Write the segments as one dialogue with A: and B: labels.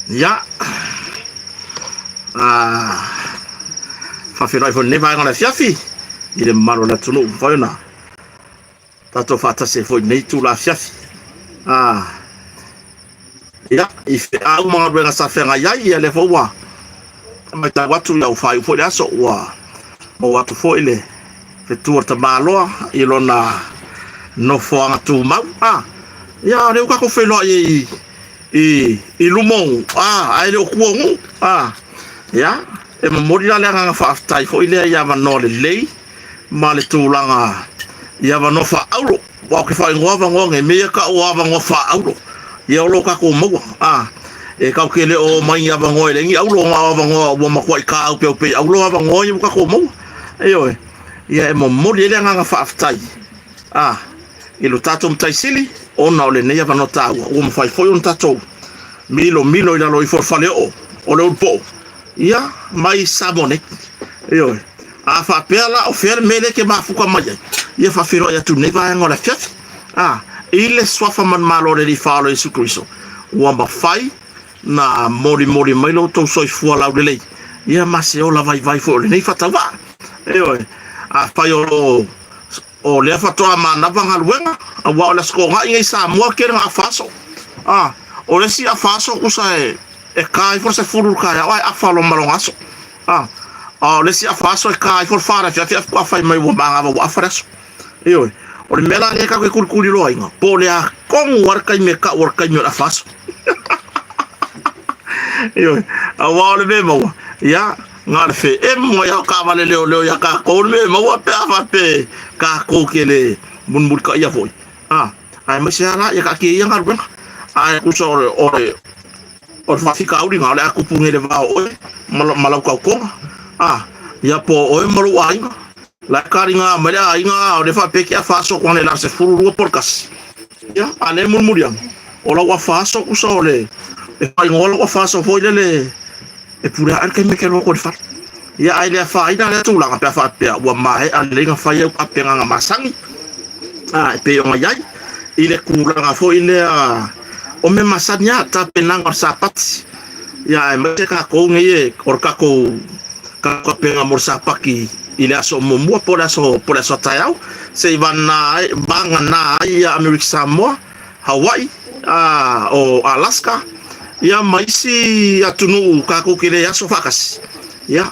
A: Ia, faafeiloai foi i lenei vaega o le afiafi i le mamalu o le atunuu ua mafai ona tatou faatasi ai foi i lenei itula afiafi. Ia, i feau ma galuega sa feagai ai, ia lea foi ua matau atu ua faaiu foi le aso, ua maua atu foi le fetu a le tamaloa i lona nofoaga tumau. Ia, o lea ua tatou feiloai ai i luma o ae le o tua o nuu. Ia, e momoli la le agaga faafetai foi lea i avanoa lelei ma le tulaga i avanoa faaauro. Aua ou te faaigoa avanoa nei, mea ia tau o avanoa faaauro, ia o lo o tatou maua. E tatou te le o omai i ni avanoa e leai ni auro, na o avanoa ua matuai tāupeupei auro avanoa ia ua tatou maua. Ioe, ia e momoli ai le agaga faafetai i lo tatou Matai Sili ona o lenei avanoa taua ua mafai foi ona tatou milomilo i lalo ifo o le faleoo o le Ulupoo ia mai Samoa nei. Ioe. A faapea la o fea le mea lea e te mafuta mai ai, ia faafeiloai atu i lenei vaega o le afiafi. A, i le suafa manumalo o le Alii Faaola Iesu Keriso, ua mafai na molimoli mai lo outou soifua laulelei, ia ma se ola vaivai foi o lenei faatauvaa. Ioe. Afai o lo o O lea faatoa manava galuega, aua o le Aso Toonai nei i Samoa tele na afa aso. A, o le isi afa aso tusa e, e ka ifo le 10 i le taeao ae afa loa ma lona aso. A, a o le isi afa aso e ka ifo le 4 i le afiafi ae faatoa fai mai ua manava ua afa le aso. Ioe, o le mea la lea tatou te tulituliloaina, po o le a tonu lava le taimi e tau o le taimi o le afa aso. Ioe, aua o le mea e maua, ia, Na o le feemu mai lava o taavale leoleo ia tatou le mea e maua pe a faapea tatou te le mulimulitaia foi. A, aemaise lava la ia taatia ia galuega. Ae tusa o le, o le, o le faafitauli na o le a tupu nei i le va o oe ma lau tautoga. A, ia po o oe ma lou aiga. La e taliga mai le aiga a o lea faapea e te afa aso atu analeila i le 12 po o le 1. Ia, a o lea e mulimuli ane, o lau afa aso tusa o le, e faaigoa lau afa aso foi lele E pule ae le taimi e te alu atu ai i le fale. Ia, ae le afaina lea tulaga pe a faapea ua maea lelei ona fai au tapenaga masani, a, e pei ona i ai i le tulaga foi lea o mea masani lava, tapenaga o le Sapati. Ia, aemaise tatou nei e, o le tatou tapena mo le Sapati i le aso muamua po o le aso, po o le aso a taeao, se i vagana ai ia Amerika Samoa Hawaii, a, o Alaska, ia ma isi atunuu tatou te le aso faatasi, ia,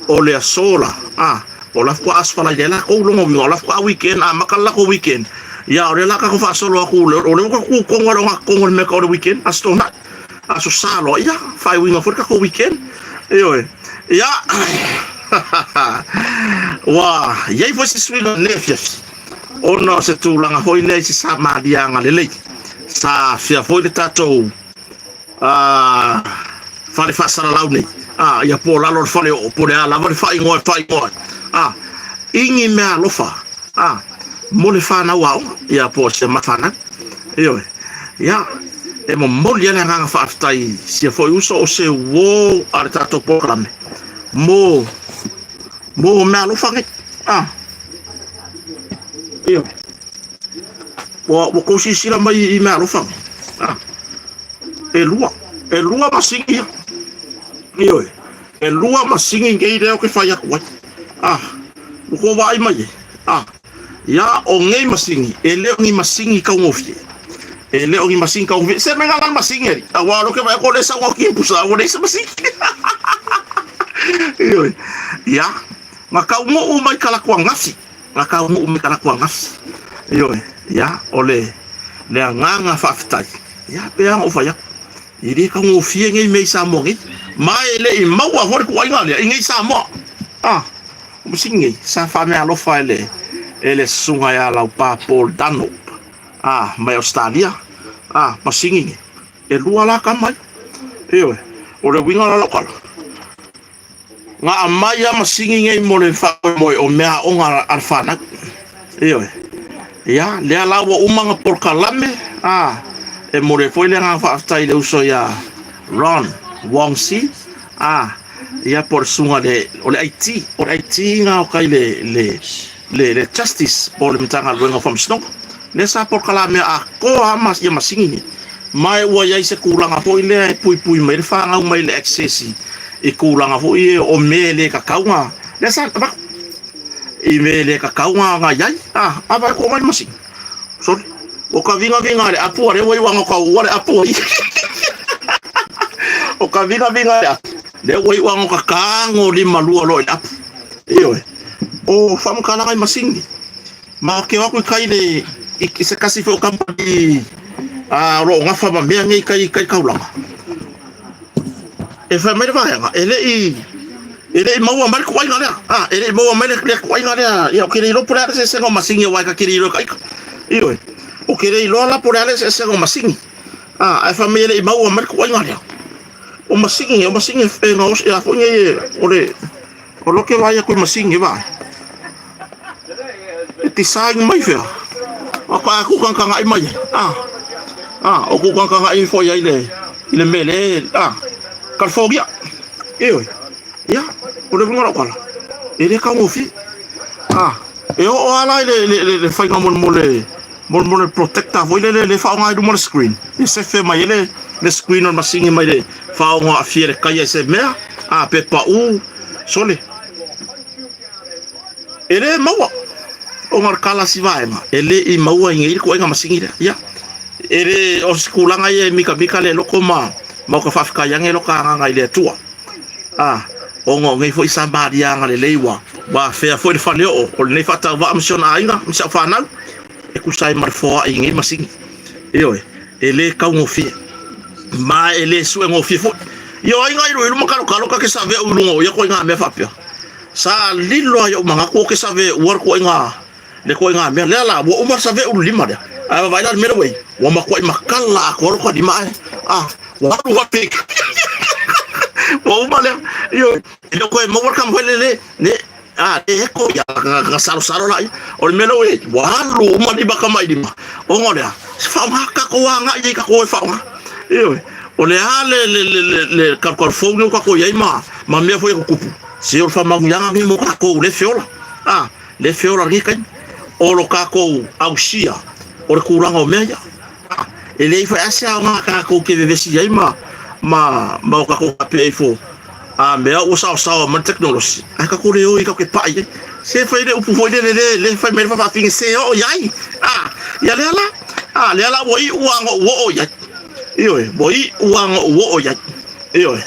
A: o le aso la, a, o la faatoa aso falailea latou, lona uiga o la faatoa weekend, amata le latou weekend, ia o lea la tatou faasolo atu, o lea ua tatou tu tonu lava i le ogatotonu o le mea e tau o le weekend, Aso Toonai, Aso Sa loa, ia, faaiuina foi le tatou weekend, ioe, ia, ua i ai foi se suiga i lenei afiafi. Ona o se tulaga foi lea i se Samaria agalelei, sa afea foi le tatou fale faasalalau nei, ia po o lalo o le fale oo, po o le a lava le faaigoa e faaigoa ai, i ni meaalofa mo le fanau aoga, ia po o si a matou fanau. Ioe. Ia, e momoli ai le agaga faafetai i sia foi uso o se uo a le tatou polokalame mo mo meaalofa nei. Ioe. Ua tou silasila mai i meaalofa nei. E lua masini ia. Ioe. E lua masini nei lea ou te fai atu ai. Ua tou vaai mai e. Ia, o nei masini, e le o ni masini taugofie. E le o ni masini taugofie. Se mea la masini alii. Aua o lea ou te vaai atu o lea e sau atu i pusa, ua leai se masini. Ioe. Ia, na taunuu mai talaatu ananafi. Na taunuu mai talaatu ananafi. Ioe. Ia, o le, le agaga faafetai, ia, pei lava ona ou fai atu, e le taugofie nei mea i Samoa nei. Ma e le i maua foi le tuuaiga lea i nei Samoa. Ah, o masini nei, sa faameaalofa e le, e le susuga ia Laupa Paul Dunlop, ah, mai Ausetalia. Ah, masini nei, e lua la tama ia. Ioe, o le uiga o la lau tala, Na aumai lava masini nei mo le faamoemoe o meaaoga a le fanau. Ioe. Ia, lea la ua uma ona polokalame, a, e momoli ai foi le agaga faafetai i le uso ia Ron Wong Si, a, ia po o le susuga i le, o le IT, o le IT na o tai le, le, le, le Justice po o le Matagaluega o Faamasinoga. Lea sa polokalame atoa lava ia masini nei. Ma e ua i ai se tulaga foi lea e puipui mai le fanau mai le access i tulaga foi ia o mea e le tatau ona lea sa avatu i mea e le tatau ona i ai. A, a vaai atu mai le masini. Sorry. O ka vigaviga a le apu a lea ua iu anga o ka le apu ai. O ka vigaviga a le apu. Lea ua iu anga o ka kago lima lua loa i le apu. Ioe. O faamatalaga i masini. Ma ke o atu i kai le i se kasi foi o kamupani a o lo o gafa ma mea nei kai kai taulaga. E fai mai le vaega, e le i e le i maua mai le tuuaiga lea. A, e le i maua mai le, le tuuaiga lea. Ia, ou te le iloa po o le a le eseesega o masini aua e ta te le iloa e ka ita. Ioe. Ou te le iloa la po o le a le eseesega o masini. A, ae fai mai e le i maua mai le tuuaiga lea. O masini, o masini e gaosi a foi nei o le o lo ke vaai atu i masini vaai. E design mai fea. O ka ku kan kan ai mai. Ah. Ah, o ku kan kan ai foi ai le i le mele ah. California. Ioe. Ia, o le uiga o lau tala, e le taugofie. Ah, e oo lava la i le, le, le, le faiga mo, mo le mo, mo le protector foi lele le faaaoga i luma o le screen. E sefe mai ai le, le screen o le masini mai le faaaoga aafia i le kai ai se mea, ah, pe pau, sole. E le maua ona o le kalasi vaega, e le i maua i nei le ituaiga masini lea. Ia, e le o se tulaga ia e mikamika le loko ma, ma o ka faafetai ane lo ka agaga i le Atua. A, ona o nei foi Samaria agalelei ua, ua afea foi le faleoo o lenei faatauvaa ma si ona aiga ma si au fanau, e tusa ai ma le foai i nei masini. Ioe, e le taugofie, ma e le suegofie foi. Ia o ai nga iluilu ma kalokalo ka ke save'u i luga o ia koaiga mea faapea. Sa lilo ai ou manatu o ke save'ua le koaiga le koaiga mea lea la ua uma le save'u le lima lea. Ae vaavaai la i le mea lea ua i ai, ua matuai makala atoa lota lima ae a ua alu faapea ua uma lea. Ioe, e le o toe maua le tama foi lele le a le eko ia na salosalo laia. O le mea lea ua i ai, ua alu uma lima tama i lima. Ona o le a? Se faaaoga tatou agai ai tatou e faaaoga. Ioe, o le a le le le le le kalukalu fou nei ua tatou i ai ma ma mea foi e tutupu, se o le faamanuiaga lenei mo tatou lea e feola. A, lea e feola i lenei taimi. O lo tatou ausia o le tulaga o mea ia. A, e leai foi lava se aoga tatou te vevesi ai ma ma ma o tatou faapea ifo a mea ua saosaoa mai le tekonolosi, ae tatou le o i tatou te pai ai. Se fai le upu foi lele le le fai mai le faafafine se oo i ai. A, ia lea la. A, lea la ua iu lava ona ou oo i ai. Ioe, ua iu lava ona ou oo i ai. Ioe.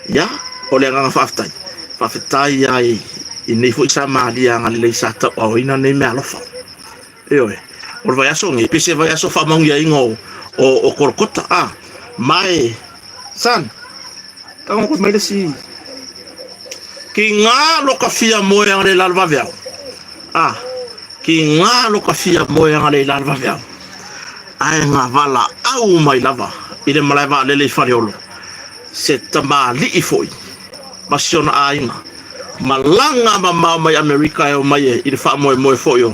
A: Ia, o le agaga faafetai. Faafetai ai i nei foi Samaria agalelei sa tauaoina nei meaalofa. Ioe, o le vaiaso nei, pei se vaiaso faamanuiaina o, o, o Kolokota, a, ma e, San, tago koe mai le isi, ki ngā loka fia moeanga le lalo vaveao, a, ki ngā loka fia moeanga le lalo vaveao, ae ngā vala au mai lava i le malae vaalele i Faleolo, se tamalii foi ma si ona aiga, Malaga mamao mai Amerika e omai e i le faamoemoe foi o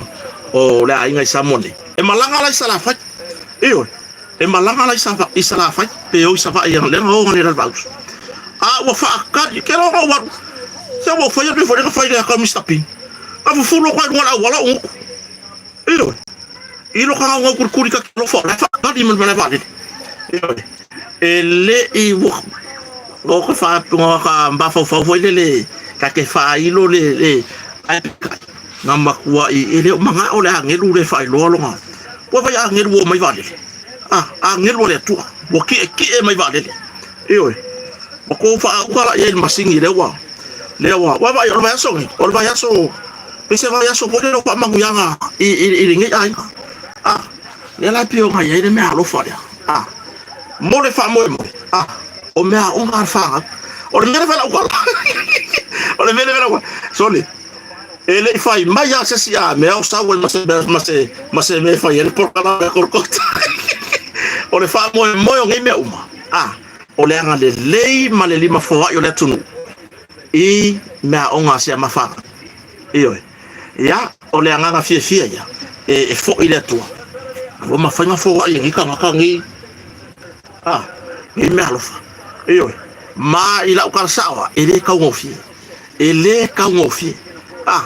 A: o le aiga i Samoa nei. E malaga la i Salafai. Ioe. E malaga la i Sava, i Salafai pe o i Savaii lea na o nei la le Vaausu. A ua faatali, ke loa ou alu. Se ua ou fai atu ifo lea na fai lea ka Mr Ping. Na fufulu atu ai i luga o le auala ou gutu. Ioe. I lo ka gaugau kulikuli ka ke alofa o la e faatali ma le malae vaalele. Ioe. E le i ua o ka fa o ka mafaufau foi lele ka ke faailo le le ae peitai na matua i e le o manao le agelu le faailoa loga ua vai agelu ua mai vaalele a agelu a le Atua ua ki'eki'e mai vaalele ioe ua kou faauka la i ai le masini lea ua lea ua ua vaai o le vaiaso nei o le vaiaso pei se vaiaso foi lele o faamanuiaga i i i lenei aiga a lea la e pei ona i ai le mea alofa lea a mo le faamoemoe a o mea aoga a le fanau. O le mea lea fai lau tala. O le mea lea fai lau tala. Sole, e le i fai mai lava se isi a mea o sau ai ma se mea, ma se, ma se mea e fai ai le polokalame a Kolokota. O le faamoemoe o nei mea uma, a, o le agalelei ma le lima foai o le atunuu i meaaoga a si ama fanau. Ioe. Ia, o le agaga fiafia ia, e, e foi le Atua. Ua mafai ona foai e nei tagata nei, a, nei meaalofa. Ioe. Ma i lau tala sao lava, e le taugofie. E le taugofie. A,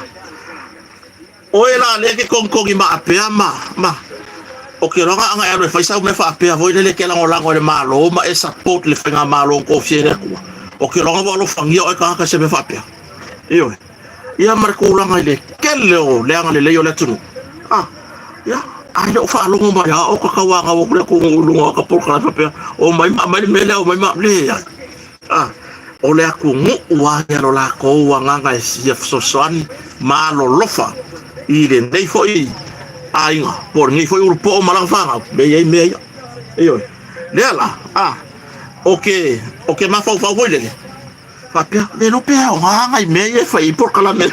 A: oe la lea e te togitogi maapea ma, ma. O ke loga anga e alu e fai sau mea faapea foi lele e ke lagolago i le Malo ma e support le faigamalo na tofia e le Atua. O ke loga ua alofagia oe tagata i se mea faapea. Ioe. Ia ma le tulaga i le tele o le agalelei o le atunuu. Ah, ia, ae le o faalogo mai lava o ka tauanau atu le atunuu i luga o ka polokalame faapea, omai ma aumai le mea lea, omai ma, leai. Ah, o le atunuu lava ia lo latou agaga e fia fesoasoani ma alolofa i lenei foi aiga po o lenei foi ulupoo ma lana fanau, mea i ai mea ia. Ioe. Lea la, ah, o ke, o ke mafaufau foi lele, faapea, le iloa pe aoga nai mea ia e fai ai polokalame.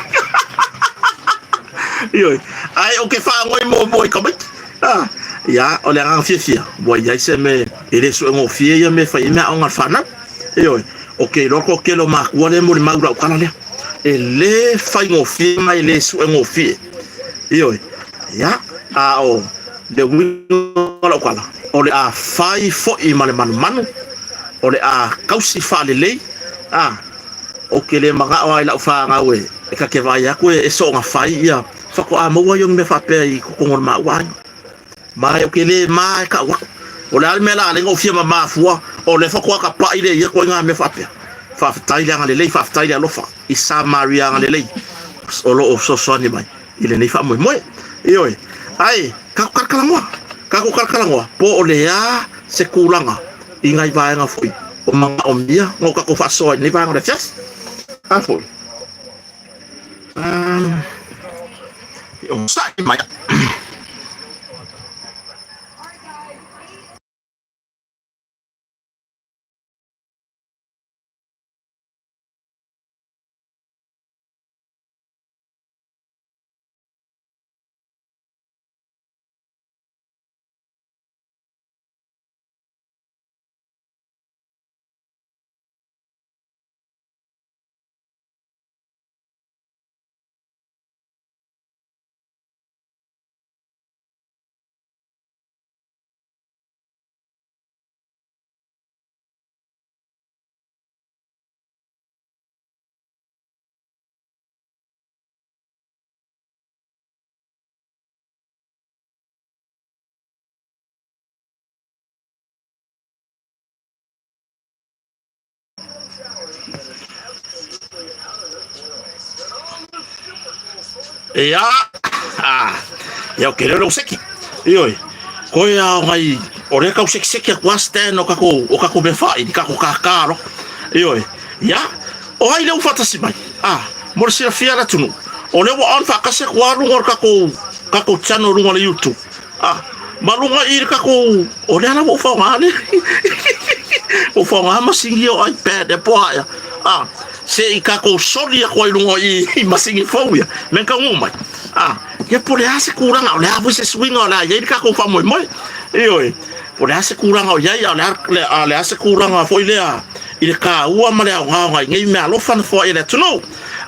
A: Ioe. Ae o ke faagoi muamua i tamaiti. Ah, ia, o le agaga fiafia, ua i ai se mea e le suegofie ia mea e fai ai meaaoga a le fanau. Ioe. O ke iloa toatele o matua lea e molimau i lau tala lea. E le faigofie ma e le suegofie. Ioe. Ia, a o le uiga o lau tala, o le a fai foi ma le manumanu, o le a tausi faalelei, a, ou te le manao lava i lau fanau e ta te vaai atu e soona fai ia faatoa maua ia o ni mea faapea i totonu o le maua aiga. Ma ou te le ma e tau atu. O le a le mea la a lea ou fia mama fua, o lea faatoa tapai lea i ia ituaiga mea faapea. Faafetai le agalelei, faafetai le alofa i Samaria agalelei o lo o fesoasoani mai i lenei faamoemoe. Ioe, ae tatou talatalanoa, tatou talatalanoa po o le a se tulaga i nai vaega foi o manaomia ona o tatou faasoa i lenei vaega o le afiafi. A foi. Um, e onosai mai. Ia, ah, ia o ke leo leo seki. Ioe, koe a o ngai, o lea kau seki seki atu a stand o kako, o kako mea whai, ni kako kākā ro. Ioe, ia, o ai leo whatasi mai. Ah, mo le silafia le atunu. O lea ua on whaakasi atu a lunga o le kako, kako channel lunga le YouTube. Ah, ma luga i le kako, o lea la ua ou faoga le. Ua faoga masini o iPad e poa ia. Ah, se i kako soli aku ai lunga i, i masini fou ia. Me ka mai. Ah, ia po le a se kūlanga, o le a foi se suiga o le a iai le kako faamoemoe. Ioe, po le a se kūlanga o iai, a o le a, le, a le a se kūlanga foi lea i le kāua ma le aogaoga i nei mea alofa na foai e le atunuu.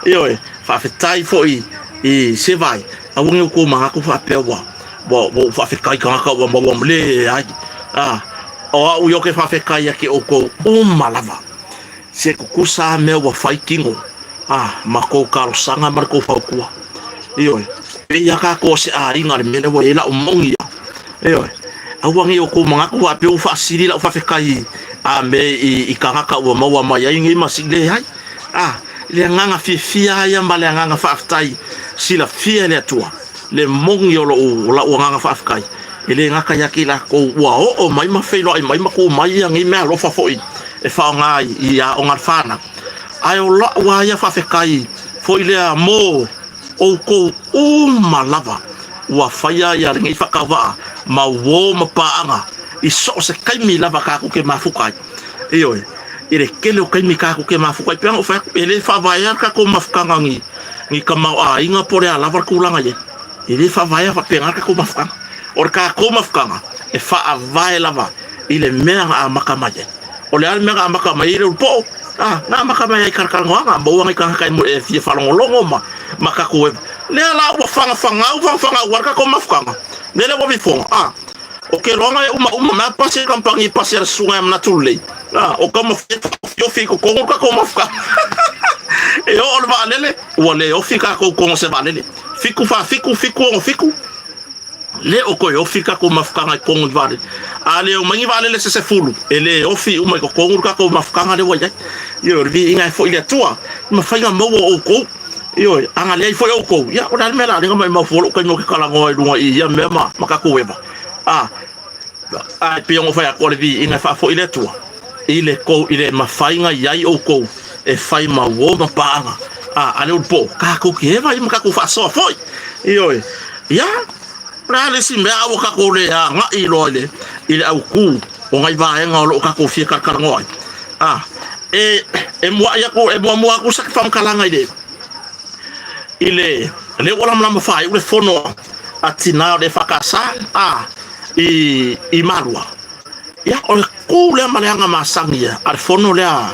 A: Ioe, faafetai foi i se vai, aua ne i outou manatu faapea ua, ua, ua ou faafetai tagata ua maua ma leai. A, o au ia ou te faafetai ia te outou uma lava. Se tutusa lava mea ua fai tino, a, ma tou talosaga ma le tou fautua. Ioe, pei lava tatou o se aiga i le mea lea ua i ai lau moni ia. Ioe, aua ne i outou manatu faapea ua faasili lau faafetai a me i, i tagata ua maua mai ai nei masini. Leai. A, le agaga fiafia lava ia ma le agaga faafetai, silafia e le Atua le moni o lou, o lau agaga faafetai, e le gata ia te i latou ua oo mai ma feiloai mai ma tu mai ia nei meaalofa foi e faaaoga i, i aoga a le fanau, ae o lau lava ia faafetai foi lea mo outou uma lava ua faia ia lenei faatauvaa ma uo ma paaga i so o se taimi lava tatou te mafuta ai. Ioe, i le tele o taimi tatou te mafuta ai, pei ona ou fai atu, e le faavaea le tatou mafutaga ni, ni tamaoaiga po o le a lava le tulaga i ai. E le faavaea faapena le tatou mafutaga. O le tatou mafutaga, e faavae lava i le mea na amata mai ai. O le a le mea na amata mai ai le ulupoo? Ah, na amata mai ai i talatalanoaga, maua nai tagata e fia faalogologo ma, ma tatou e... Lea la ua fagafagau, fagafagau ai le tatou mafutaga. Lea ua vifoga, ah, O ke loaga e umauma mea pasi e kampangi pasi a le susuga ia manatu lelei. A, o ka mafai e faaofiofi i totonu le tatou mafuta. E oo le vaalele, ua le ofi tatou totonu o se vaalele. 7 fa 7, 7 6 7. Le o toe ofi tatou mafutaga i totonu i vaalele. A le omai ni vaalele se 10, e le ofi uma i totonu le tatou mafutaga lea ua i ai. Ioe, o le viiga e foi i le Atua, i mafai ona maua outou. Ioe, a na leai foi outou, ia, o le a le mea o le a le maumau fua lou taimi ou te talanoa i luga i ia mea ma tatou eva. A, ae pei ona ou fai atu, o le viiga e faafoi i le Atua, i le tou, i le mafai ona i ai outou e fai ma uo ma paaga. A, a le ulupo, tatou te eva ai ma tatou faasoa foi. Ioe, ia, o le a le isi mea a ua tatou le agai loa i le, i le autu o nai vaega o lo o tatou fia talatalanoa ai. A, e, e muai atu, e muamua atu se faamatalaga i le, i le, lea ua lamalama faaiu le fono a tina o le EFKS, a, i, i Malua. Ia, o le ku lea ma le aga masani a le fono lea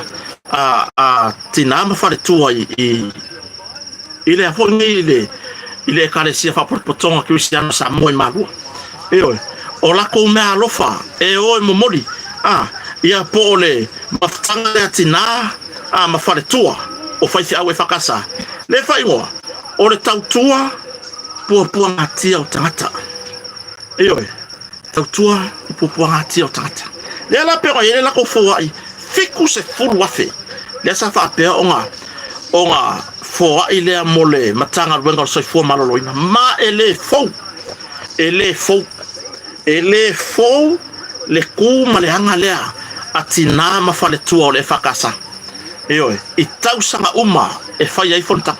A: a tina ma faletua i lea foi nei i le Ekalesia Faapotopotoga Kerisiano Samoa i Malua. Ioe, o lakou mea alofa e o e momoli, a, ia po o le mafutaga lea tina a ma faletua o faifeau EFKS, le faaigoa o le tautua puapuagatia o tagata. Ioe. Tautua i puapuagatia o tagata. Lea la pei ona i ai le latou foai 70,000 lea sa faapea ona ona foai lea mo le Matagaluega o le Soifua Maloloina, ma e le fou, e le fou, e le fou le tu ma le aga lea a tina ma faletua o le EFKS. Ioe, i tausaga uma e fai ai fonotaga.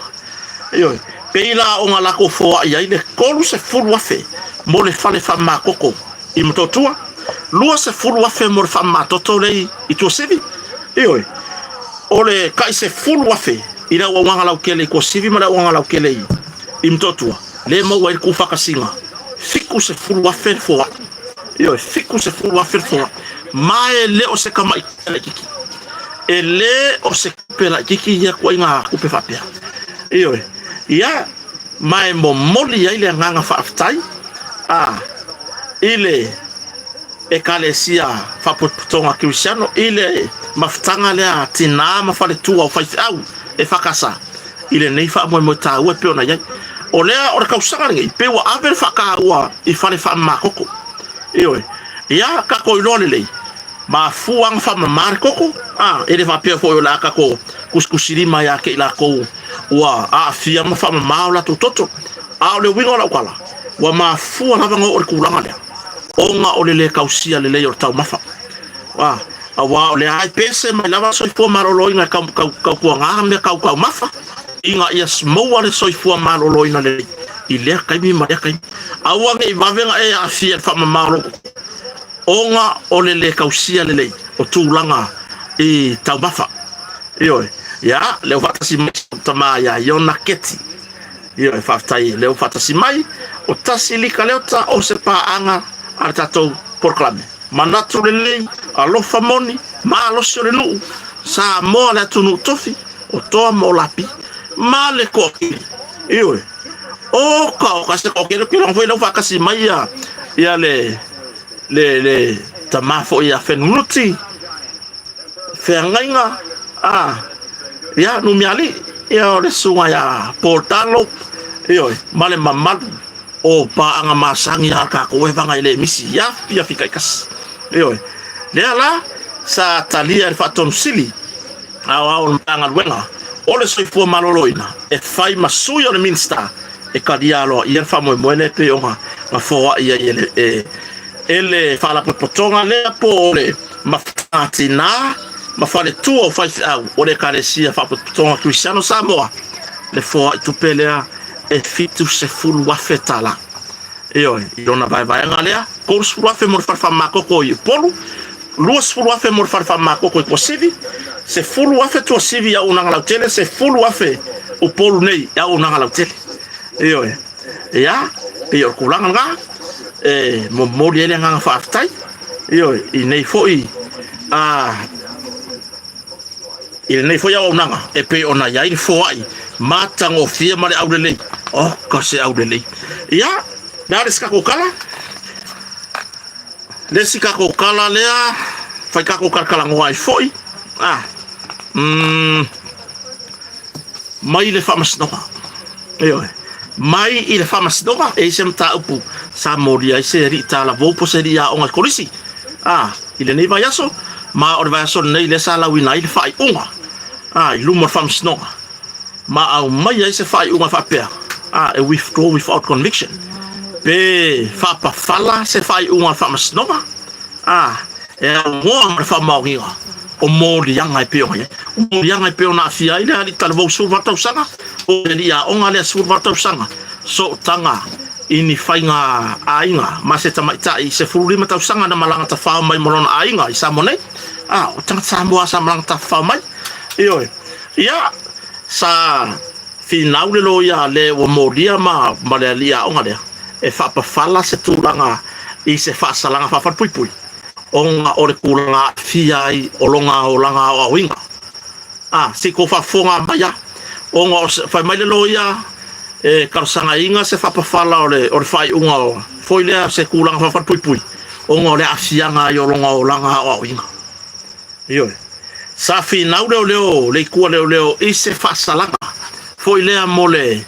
A: Ioe, pei la ona latou foai ai le 30,000 mo le fale faamamatoto i Motootua, 20,000 mo le faamamatoto lea i Tuasivi, ioe, o le tai 10,000 i le auaunaga lautele i Tuasivi ma le auaunaga lautele i Motootua, lea e maua ai le tuufaatasiga, 70,000 le foai. Ioe, 70,000 le foai. Ma e le o se tamai tupe laitiiti. E le o se tupe laitiiti ia ituaiga tupe faapea. Ioe, ia, ma e momoli ai le agaga faafetai a i le Ekalesia Faapotopotoga Kerisiano i le mafutaga lea a tina ma faletua o faifeau EFKS i lenei faamoemoe taua e pei ona i ai. O lea o le tausaga lenei pei ua ave le faataua i fale faamamatoto. Ioe, ia tatou iloa lelei mafua ona faamama le toto, a, e le faapea foi o le a tatou tusitusilima ia te i latou ua aafia ma faamama o latou toto. A o le uiga o lau tala, ua mafua lava ona oo i le tulaga lea, ona o le le tausia lelei o le taumafa. A, aua o lea e pese mai lava le soifua maloloina e tautuaga mea tau taumafa, ina ia maua le soifua maloloina lelei i lea taimi ma lea taimi. Aua ne i vave ona e aafia i le faamama o lou toto, ona o le le tausia lelei o tulaga i taumafa. Ioe, ia, lea ua faatasi mai si ou tama ia Iona Keti. Ioe, faafetai lea ua faatasi mai, o tasi lika leota o se paaga a le tatou polokalame. Manatu lelei, alofa moni, malosi o le nuu, Samoa le atunuu tofi, o toa ma o lapi, ma le toatele. Ioe, oka oka se toatele, ou te iloa foi lea ua faatasi mai ia, ia le, le, le tama foi ia Fenunuti, feagaiga a ia Numialii, ia o le susuga ia Paul Talo, ioe, ma le mamalu o paaga masani a tatou e vaga e le misi i afiafi taitasi. Ioe, lea la sa talia e le Faatonu Sili Aoao o le Matagaluega o le Soifua Maloloina e fai ma sui o le Minisita e talia aloaia le faamoemoe lea e pei ona foai ai e le, e, e le Faalapotopotoga lea po o le Mafutaga Tina ma Faletua o Faifeau o le Ekalesia Faapotopotoga Kerisiano Samoa, le foai tupe lea e $70,000. Ioe, i lona vaevaega lea, $30,000 mo le fale faamamatoto i Upolu, $20,000 mo le fale faamamatoto i Tuasivi, $10,000 Tuasivi i auaunaga lautele, $10,000 Upolu nei i auaunaga lautele. Ioe, ia, pei o le tulaga lena e momoli ai le agaga faafetai, ioe, i nei foi a i lenei foi auaunaga e pei ona i ai le foai matagofie ma le aulelei. Oka se aulelei. Ia, le a le isi tatou tala? Le isi tatou tala lea, fai tatou talatalanoa ai foi. Ah, mai le faamasinoga. Ioe. Mai i le faamasinoga, e i ai se mataupu sa molia ai se alii talavou po o se alii aoga i le kolisi, a, i lenei vaiaso, ma o le vaiaso lenei lea sa lauina ai le faaiuga, a, i luma o le Faamasinoga, ma aumai ai se faaiuga faapea, a, e withdraw without conviction, pe faapafala se faaiuga a le Faamasinoga, a, e aunoa ma le faamaoniga o moliaga e pei ona i ai. O moliaga e pei ona aafia ai le alii talavou 18 tausaga, po o le alii aoga lea 18 tausaga, sootaga i ni faiga aiga ma se tamaitai 15 tausaga na malaga tafao mai ma lona aiga i Samoa nei. A, o tagata Samoa sa malaga tafafao mai. Ioe. Ia, sa finau le loia a le ua molia ma, ma le alii aoga lea e faapafala se tulaga i se faasalaga faafalepuipui ona o le tulaga aafia ai o lona olaga aoaoina. A, se i tou faafofoga mai a, ona o se, fai mai le loia e talosagaina se faapafala o le, o le faaiuga o, foi lea se tulaga faafalepuipui ona o le aafiaga ai o lona olaga aoaoina. Ioe. Sa finau leoleo le itu a leoleo i se faasalaga foi lea mo le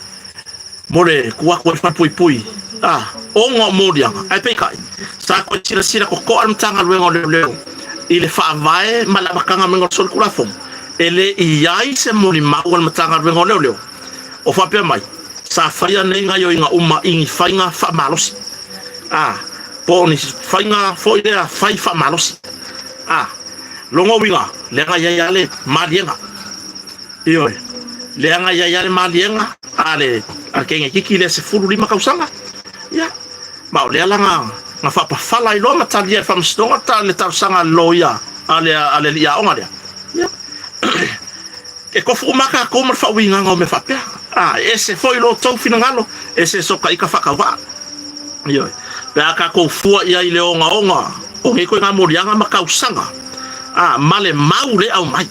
A: mo le tuu atu ai le falepuipui a ona o moliaga. Ae peitai, sa toe silasila totoa le Matagaluega o Leoleo i le faavae ma le amataga maiga o le solitulafono, e le i ai se molimau a le Matagaluega o Leoleo o faapea mai, sa faia nei gaoioiga uma i ni faiga faamalosi a po o ni faiga foi lea fai faamalosi. A lona uiga, leaga e i ai lava le maliega. Ioe, leaga e i ai lava le maliega a le a le teineitiiti lea 15 tausaga. Ia, ma o lea la na, na faapafala ai loa ma talia e le Faamasinoga ta, le talosaga a le loia a le, a le alii aoga lea. Ia, e tofu uma lava tatou ma le faauigaga o mea faapea. A, e ese foi lo outou finagalo, ese sotaika faatauvaa. Ioe. Pe a tatou fua i ai i le ogaoga o nei ituaiga moliaga ma tausaga, a, ma le mau le aumai,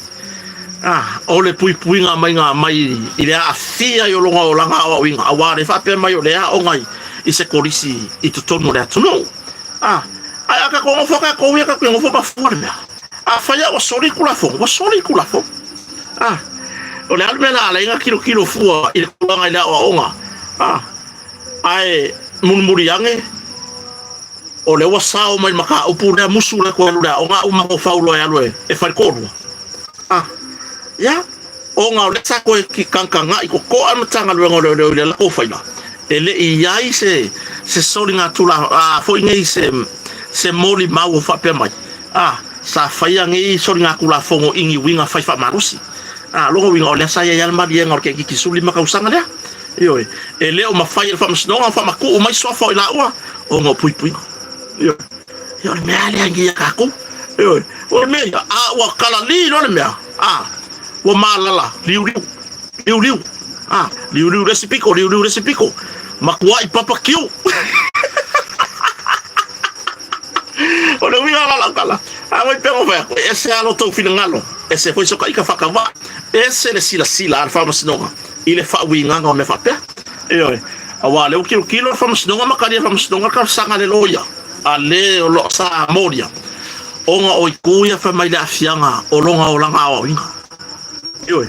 A: a, o le puipuiga maiga mai i le aafia i o lona olaga aoaoina, aua le faapea mai o le aoga i se kolisi i totonu o le atunuu. A, ae a tatou nofo tatou ia, tatou te nofo ma fua le mea. Afai lava ua soli le Tulafono, ua soli le Tulafono. A, o le a le mea na ala ai ona tilotilo fua i le tulaga i le aoaoga? A, ae mulimuli ane, o lea ua sao mai le mataupu lea, musu lea toe alu i le aoga, a ua mafaufau loa e alu e fai le toalua. A, ia, ona o lea sa toe tagatagai totoa le Matagaluega o Leoleo i le latou faiga, e le i i ai se, se soligatula, a, foi nei se, se molimau o faapea mai, a, sa faia nei soligatulafono i ni uiga fai faamalosi. A, lona uiga o lea sa i ai lava le maliega o le keikiki 15 tausaga lea. Ioe, e le o mafai e le Faamasinoga ona faamatuu mai suafa o i laua ona o puipuiga. Ioe, ia o le mea lea e ia tatou. Ioe, o le mea ia, a ua kalali loa le mea, a, ua malala, liuliu, liuliu, a, liuliu le isi pito, liuliu le isi pito, matuai papa kiu. O le uiga la o lau tala, a ua i pea ona fai atu, e ese lava lo outou finagalo, ese foi sotaika faatauva, ese le silasila a le Faamasinoga i le faauigaga o mea faapea. Ioe, aua o lea ua tilotilo le Faamasinoga ma talia e le Faamasinoga le talosaga a le loia a le o lo o sa molia, ona o itu ia fai mai le aafiaga o lona olaga aoaoina. Ioe,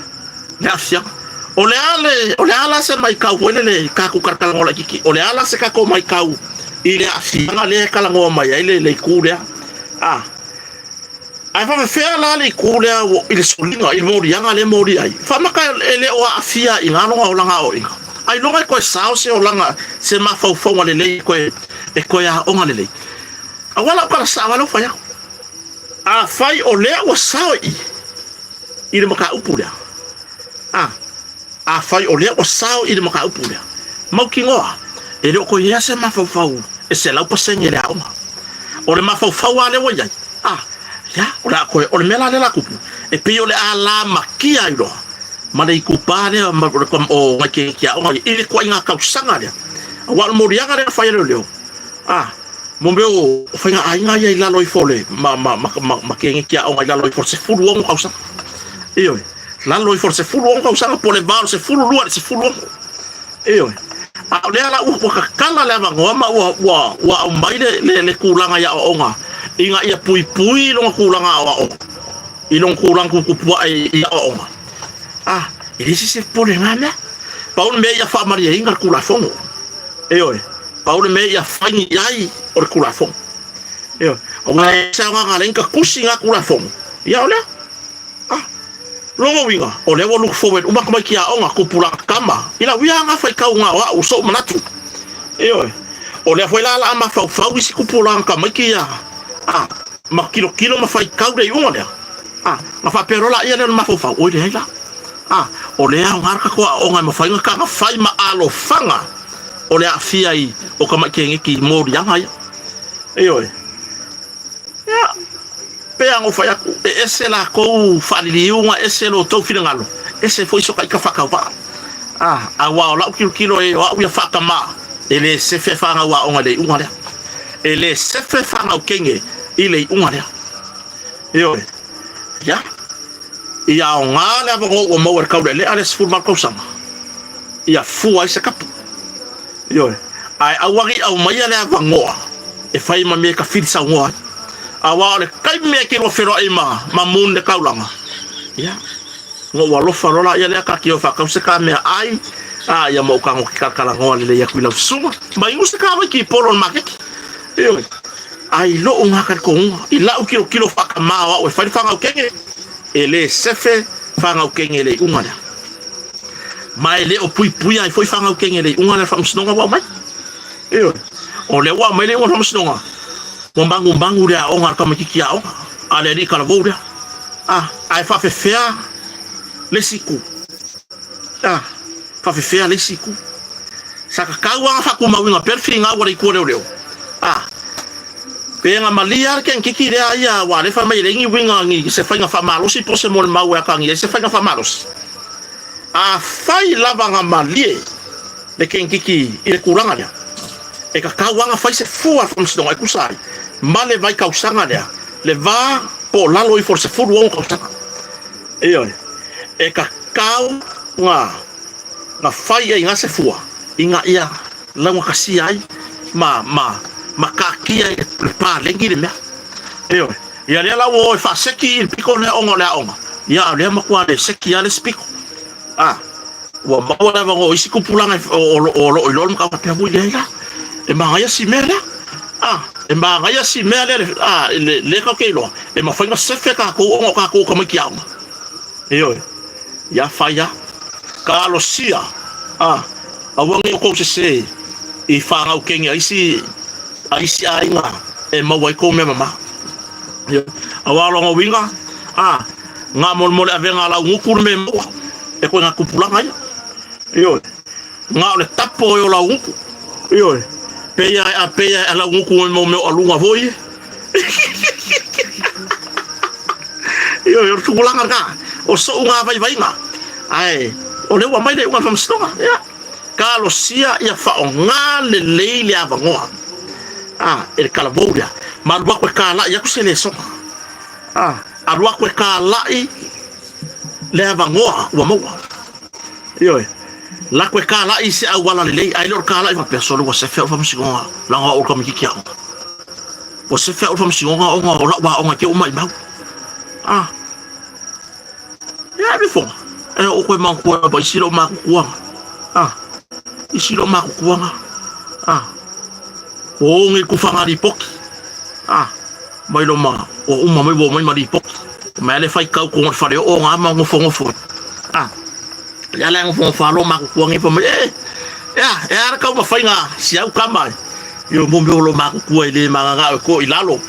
A: le aafiaga. O le a le, o le a la se maitau foi lele i tatou talatalanoa laitiiti, o le a la se tatou maitau i le aafiaga lea e talanoa mai ai le, le itu lea? A. Ae faapefea la le itu lea i le soliga, i le moliaga lea e moli ai? Faamata e le o aafia i ina lona olaga aoaoina. Ailoga e toe sao se olaga, se mafaufauga lelei e toe, e toe aoga lelei. Aua lau tala sao lava lea ua fai atu. Afai o lea ua sao i i, i le mataupu lea, a, afai o lea ua sao i le mataupu lea, mautinoa, e le o toe i ai se mafaufau e 100% i le aoga. O le mafaufau lava lea ua i ai, a, ia, o le a toe, o le mea la lea o le a tupu, e pei o le a lamatia ai loa ma le itupa lea o nai keiki aoga ia i le ituaiga tausaga lea. Aua o le moliaga lea na fai e leoleo, a, mo mea o faiga aiga ia i lalo ifo o le, ma, ma, ma, ma, ma keiki aoga i lalo ifo o le 16 tausaga. Ioe, lalo ifo o le 16 tausaga po o le va o le 12 i le 16. Ioe. A o lea la ua, ua tatala le avanoa ma ua, ua, ua aumai le, le, le tulaga i aoaoga ina ia puipui lona tulaga aoaoga i lona tulaga tuputupuae i aoaoga. A, e leai se isi e popole i lena mea. Pau le mea ia faamalieina le Tulafono. Ioe. Pau le mea ia fai i ai o le Tulafono. Ioe. Aua e se aoga leai ni ka tusi na Tulafono. Ia o lea. Ah. Lona uiga, o lea ua look forward uma tamaiti aoga, tupulaga tama, i lau ia aga faitauga o au, sou manatu. Ioe. O lea foi la o le a mafaufau isi tupulaga tamaiti ia, ah, ma tilotilo ma faitau le iuga lea. Ah, na faapea loa laia lea o le mafaufau, oi leai la. Ah, o lea e aoga le tatou aoga e mafai ona taga fai ma alofaga o le aafia ai o tamai keneti i moliaga ia. Ioe. Ia, pei lava ona ou fai atu, e ese latou faaliliuga, ese lo outou finagalo, ese foi so taita faatauvaa. Ah, aua o lau tilotilo e o au ia faatamaa, e le sefe fanau aoga i le iuga lea. E le sefe fanau kene i le iuga lea. Ioe. Ia, ia aoga le avanoa ua maua e le taulealea lea 18 tausaga, ia fua ai se kapu. Ioe. Ae aua ne i aumaia le avanoa e fai ma mea e tafili saunoa ai. Aua o le taimi e te lua feiloai ma, ma Moon le taulaga, ia, ona ou alofa loa laia lea ta te o faatau se ta meaai, a, ia ma ou tago te talatalanoa lelei atu i lau susuga, ma inu se ta vaiki polo i le maketi. Ioe. Ae i lou na talitonuga, i lau tilotilo faatamā o au e fai le fanau kene, e le sefe fanau kene i le iuga lea. Ma e le o puipuia ai foi fanau kene i le iuga lea o le faamasinoga ua aumai. Ioe. O lea ua aumai le iuga o le faamasinoga, ua manumanu le aoga a le tamaitiiti aoga, a le alii talavou lea. A, ae faafefea le isi itu? A, faafefea le isi itu? Sa tatau lava ona faatumauina pea le finau a le itu a leoleo. A, pe na malie lava le kenekiki lea ia aua o lea e fai mai e leai ni uiga ni se faiga faamalosi po o se molimau e atagia ai se faiga faamalosi. Afai lava na malie le kenekiki i le tulaga lea, e tatau lava ona fai se fua a le Faamasinoga e tusa ai ma le vaitausaga lea, le va po o lalo ifo o le 16 tausaga. Ioe, e tatau ona na fai ai na se fua ina ia laugatasia ai ma, ma, ma taatia i le paleni le mea. Ioe. Ia lea la ua o e faaseki i le pito lea ona o le aoga, ia a o lea matua le seki lava le isi pito. A, ua maua le avanoa o isi tupulaga o lo o iloa le mataupu faapea, ui leai la, e manaia si mea lea. A, e manaia si mea lea, a, lea tatou te iloa, e mafai ona sefe tatou ona o tatou o tamaiti aoga. Ioe, ia fai a. Talosia, a, aua ne i outou sese i fanau kene a isi, a isi aiga e maua ai kou mea mama. Ioe, aua o lona uiga, a, na molemole avega a laugutu le mea e maua, e koe na tupulaga ia. Ioe, na o le tapo e o laugutu. Ioe, peia e a peia e a laugutu e mau mea o aluga foi e. Ioe, o le tupulaga lena, o sou na vaivaiga, ae o lea ua aumai le iuga a le faamasinoga. Ia, talosia ia faaaoga lelei le avanoa a, e le talavou lea, ma alu atu e talai atu se lesona. A, alu atu e talai le avanoa ua maua. Ioe, lako e talai i se auala lelei, ae le o le talai faapea, sole ua sefe au i le faamasinoga, leaga o au o le tamaitiiti aoga. Ua sefe au i le faamasinoga ona o lau aoga e te oo maimau. A, ia ave foga. E oo koe manatua lava isi lou matutuaga. A, isi lou matutuaga. A, ua oge i tufaga lipoti. A, mai loma, ua uma mai ua omai ma lipoti. Mai ale faitau tonu o le fale oo na ma nofonofo. A, ia le nofonofo alo matutua nei fa mai, e, ea, e a le taumafaiga si au tama e. Ioe, mo mea o lo matutua e le magagao e ko i lalo.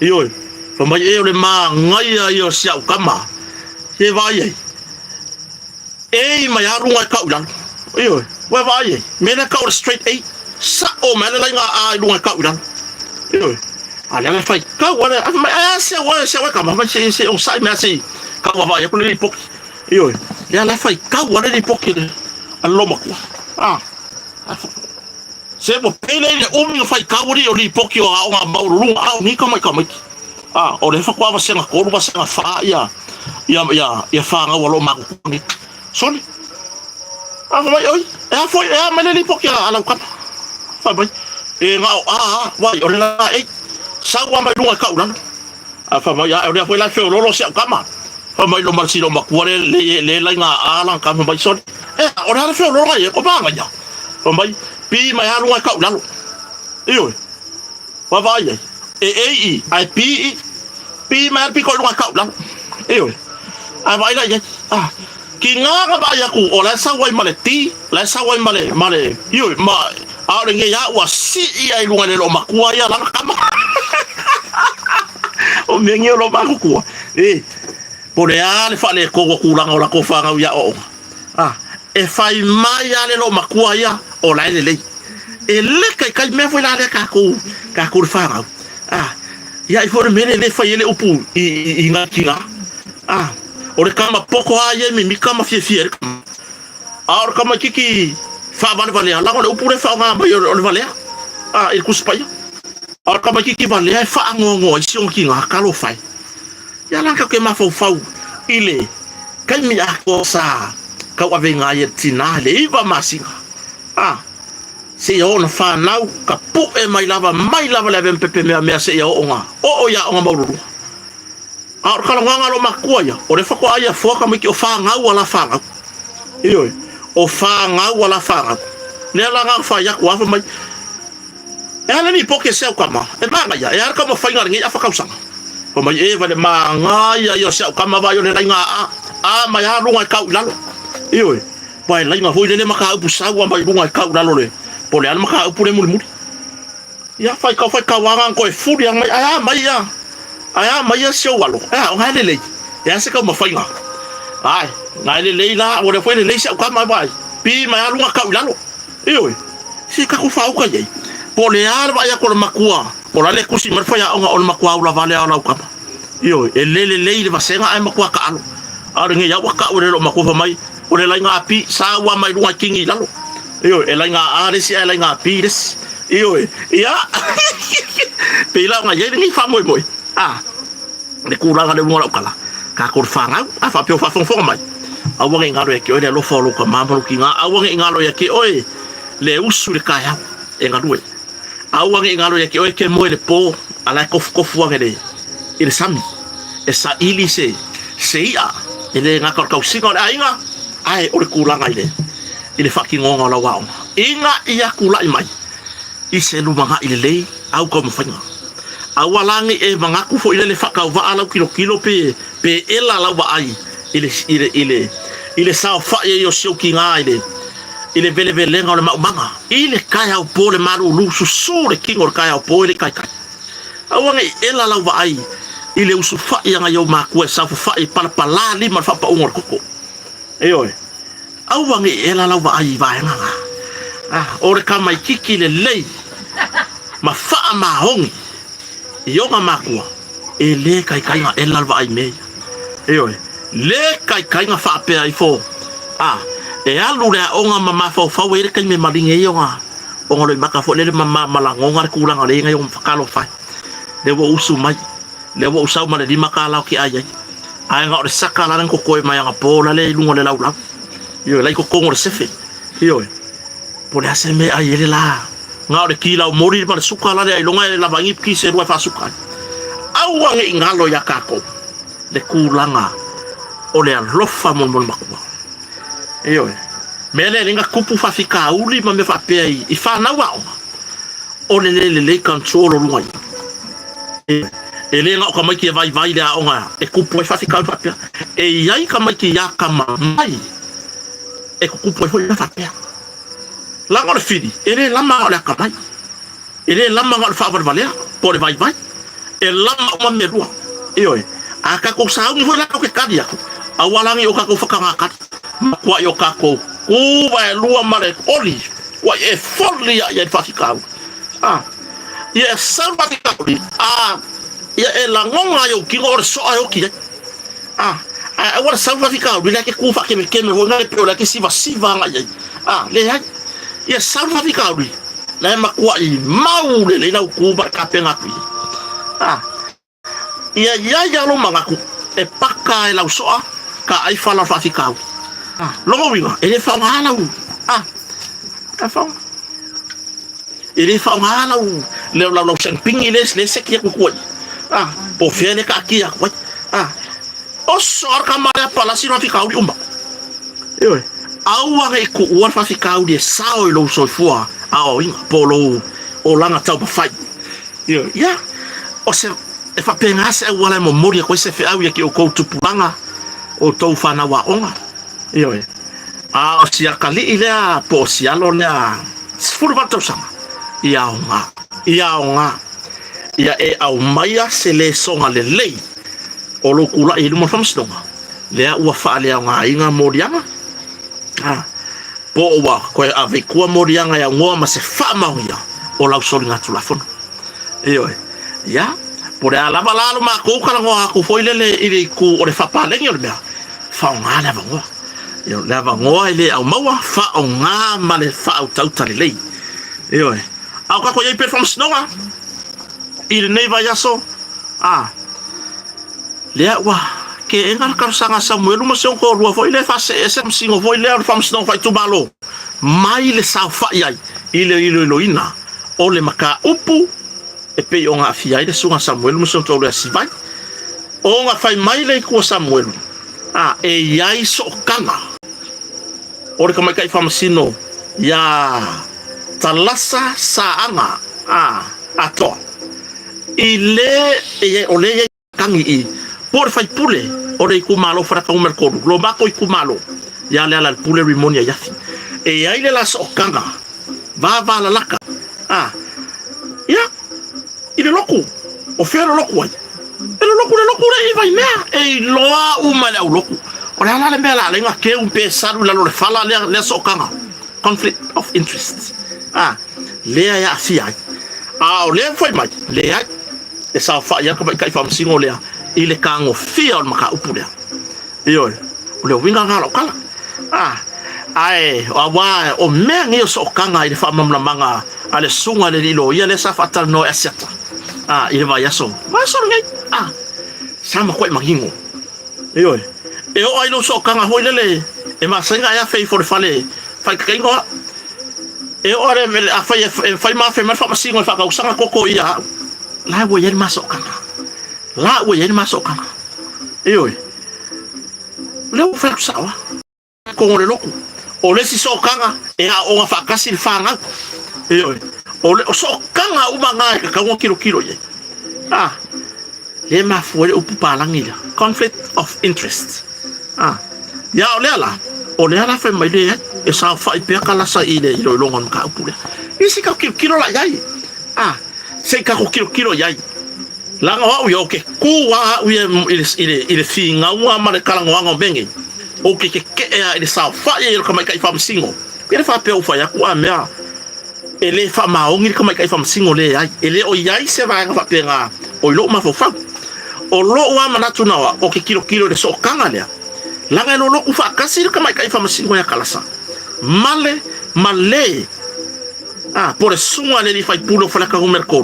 A: Ioe, fa mai, e o le magaia ia o si au tama. E vaai ai. E mai a runga e kau i lalo. Ioe, ua vaai ai. Mea lea kau o le straight A. Sa'o mai le laina A i luga e kau i lalo. Ioe. A lea le fai kau ale, a mai a se ua se ua kama mai se se o sai mea se kau vaai aku le lipoki. Ioe. Lea la fai kau ale lipoki le a le lomatua. A. Se ua pei lea i le umi o fai kau ali o lipoki o aoga maualuluga a o ni tama i tamaiti. A, o lea faatoa vasega 3 vasega 4 ia ia ia ia whanau a lo matutua nei. Sole. A fai mai oi, e a foi e a mai le lipoki a lau kama. Fai mai, e ngā o a a, wai, o le la e, sau a mai lunga i kau lalo. A fai mai, a o lea foi la feololo si au kama. Fai mai lo marsi lo matua le le le lai ngā a lang kama mai sole. E, o le ala feololo ngai e, ko manga ia. Fai mai, pi mai a lunga i kau lalo. Ioe. Vaavaai ai, e ei i, ae pi i, pi mai a le piko i luga e kau i lalo. Ioe. Ae vaai la i ai. Ah, ki ngā ka vaai aku, o la e sau ai ma le ti, la e sau ai ma le, ma le, ioe, ma, a o le ngei a ua sii ai luga i le loo makua ia lana kama. O mea ngi o lo makukua. E, po le a le faaletonu o tulaga o latou fanau i aoaoga. Ah, e fai mai a le loo makua ia, o la e lelei. E le kaikai mea foi la lea tatou, tatou le fanau. Ah, ia ai foi le mea le le fai ai le upu i, i, i ngā kinga. Ah, o le kama poko a ia e mimika ma fiafia ai le kama. A o le tamaititi faavalevalea, laga o le upu lea e faaaoga mai o le valea, a, i le Tusi Paia. A o le tamaititi valea e faanoanoa i si ona tiga, talofa e. Ia la tatou te mafaufau i le taimi atoa sa tauaveina ai e le tina i le 9 masina, a, seia oo ona fanau, ka pu'e mai lava, mai lava le avea ma pepemeamea seia oo ona oo i aoga maualuluga. A o le talanoaga a lou matua ia, o lea faatoa ia foa tamaiti o fanau a la fanau. Ioe, o fanau a la fanau. Lea la na fai atu a fai mai, E ala ni poke se au kama, e manaia, e ala taumafaiga a lenei afa tausaga. Fai mai, E vale manaia ia o se au kama vai o le laiga a a mai a luga e kau i lalo. Ioe, pa e laiga foi lele mataupu sau a mai luga e kau i lalo le, po le a le mataupu le mulimuli. Ia, faitau faitau lava na toe fuli a mai, ae a mai ia, ae a mai ia si ou alo, e a, o na e lelei, e a se taumafaiga. Ae, na e lelei la, ua lea foi e lelei si au tama e vaai, pi mai a luga kau i lalo. Ioe, se tatou faauka i ai, po o le a le vaai atu o le matua, o la le tusi mai le faiaoga o le matua ula vale a o lau tama. Ioe, e le lelei le vasega ae matua taalo. A o lenei au ua tau e le loo matua fai mai, o le laiga pi, sa ua mai luga i kini i lalo. Ioe, e laiga A le isi ae laiga B le isi. Ioe, ia, pei la ona i ai lenei faamoemoe, a, le tulaga lea i luga o lau tala, tatou le fanau, a faapea o faafogafoga mai, aua ne i galo ia te oe le alofa o lou tama ma lou tina, aua ne i galo ia te oe le usu i le taeao e galue. Aua ne i galo ia te oe ke moe i le po, a la e tofutofu ane le, i le sami, e saili se, se i'a, e le gata o le tausiga o le aiga, ae o le tulaga i le, i le faatinoga o lau aoga. Ina ia tulai mai i se lumanai lelei au taumafaiga. Aua la ne i e manatu foi lele faatauvaa lau tilotilo pe, pe ela lau vaai i le, i le, i le, i le saofai ai o si ou tiga i le, i le velevelega o le maumaga, i le taeao po le malulu, susu le tino i le taeao po e le i taitai. Aua ne i ela lau vaai i le usufa'i aga i ou matua e saofafai e palapalā lima le faapauga o le koko. Ioe, aua ne i ela lau vaai i vaega na. Ah, o le tamaititi lelei ma faamaoni i ona matua, e le taitai na ela le vaai i mea ia. Ioe, le taitai na faapea ifo, a, e alu le aoga ma mafaufau ai le taimi e maligi ai ona, ona loimata foi lele ma, ma, ma lagona le tulaga o le iai ona talofa e. Lea ua ou usu mai, lea ua ou sau ma le $5 ou te ai ai. Ae na o le saka la na totoe mai anapo la le i luga o le laulau. Ioe, la i totonu o le sefe. Ioe. Po o le a se mea e ai ai le la. Na o le ki laumoli ma le suka la le ailoga e lava ai ni ki se lua e faasuka ai. Aua ne i galo iā tatou le tulaga o le alofa molimoli matua. Ioe. Mea lea e le na tupu faafitauli ma mea faapea i fanau aoga, o le le lelei control o luga i. E le na o tamaiti e vaivai i le aoga e tupu ai faafitauli faapea. E i ai tamaiti ia atamamai e tutupu ai foi mea faapea. Leaga o le fili, e le lama na o le atamai, e le lama na o le faavalevalea po o le vaivai, e lama uma mea e lua. Ioe, a tatou sauni foi la tatou te tali atu, aua la ne i o tatou whakangakari, matuai o tatou ku waelua ma le oli, ua i e foli ia i ai le faafitauli. A, ia e sau le faafitauli, a, ia e lagona ai ou tino o le soa e oti ai. A, ae aua le sau faafitauli lea e te tu faakemekeme foi na le pei o lea e te sivasiva agai ai. A, leai. Ia sau le faafitauli, la e matuai mau lelei lau tu ma le tapena atu i ai. A, ia i ai lava lou manatu e paka e lau soa ka ai fala o le faafitauli. A, lona uiga, e le faaaoga lau, a, e faaaoga. E le faaaoga lau lau lau lau sengpingi le le seki aku ku ai. Ah, po fea le kaatia aku ai. Ah, oso ar ka mare palasi no fikauli uma. Ioe, aua nge i kuua le faafikauli e sao i lou soifua aoaoina po o lou olaga taumafai. Ioe, ia, o se, e faapena se auala e momoli atu ai se feau ia ki outou tupulaga, outou fanau aoga. Ioe, a o si atalii lea po o si alo lea 18 tausaga, ia aoga, ia aoga, ia e aumaia se lesoga lelei o lou tulai i luma o le faamasinoga, lea ua faaleaogaina moliaga, a, po o ua toe ave i tua moliaga e aunoa ma se faamaonia o lau soligatulafono. Ioe. Ia, po o le a lava la lo matou talanoa atu foi lele i le itu o le faapaleni o le mea, faaaoga le avanoa. Ioe, le avanoa e le aumaua, faaaoga ma le faautauta lelei. Ioe. A o tatou i ai pea i le faamasinoga i lenei vaiaso, a, Lea ua teena le talosaga a Samuelu ma si ona toalua foi lea e faasee ese masino foi lea o le faamasinoga faaitumalo mai le saofai ai i le iloiloina o le mataupu e pei ona aafia ai le susuga a Samuelu ma si ona toalua ia Sivai. Ona fai mai le itu a Samuelu, a e i ai sootaga o le tamaitai faamasino ia Talasa Saaga a Atoa i le o lea e i ai tagi i po o le faipule o le itumalo Faleata Numera 3, lo matou itumalo ia Lealailepule Rimoni Aiafi. E i ai le la sootaga vavalalata a ia i le lotu. O fea le lotu ai? E le lotu le lotu le i Vaimea e iloa uma e le au lotu. O le a la le mea la alai ona keu pe salu i lalo o le fala lea lea sootaga conflict of interest a lea e aafia ai. A o lea ua fai mai, leai, e saofai lava le tamaitai faamasino lea i le tagofia o le mataupu lea. Ioe, o le uiga lena o lau tala. A, ae aua o mea nei o sootaga i le faamalamalamaga a le susuga i le alii loia lea sa faatalanoa e Asiata a, i le vaiaso, vaiaso lenei, a, sa matuai manino. Ioe, e oo lava i lou sootaga foi lele e masani ona e afe ifo i le fale faitaitaiga o au. E oo lava i le, afai e fai ma afe mai le faamasino e faatausaga toto ia au, la ua i ai le ma sootaga. La ua i ai le ma sootaga. Ioe, o lea ua fai atu sao lava. Totonu o le lotu. O le isi sootaga e aooga faatasi le fanau. Ioe, o le sootaga uma na e tatau ona tilotilo i ai. A, lea e mafua ai le upu palagi lea, conflict of interest. A, ia o lea la, o lea la fai mai leai, e saofai pea Kalasa i le iloiloga o le mataupu lea. Ia se i tatou tilotilo la i ai. A, se i tatou tilotilo i ai. Leaga o au ia, ou te kū lava au ia i le finauga ma le talanoaga o mea nei, ou te tetee lava i le saofai ai o le tamaitai faamasino. Pe le faapea ua fai atu a mea e le faamaoni le tamaitai faamasino, leai, e le o i ai se vaega faapena o i lou mafaufau. O lou lava manatu na o au, ou te tilotilo i le sootaga lea, leaga e lolotu faatasi le tamaitai faamasino ia Kalasa ma le ma le A, po o le susuga a le alii faipule o Faleata Numera 3,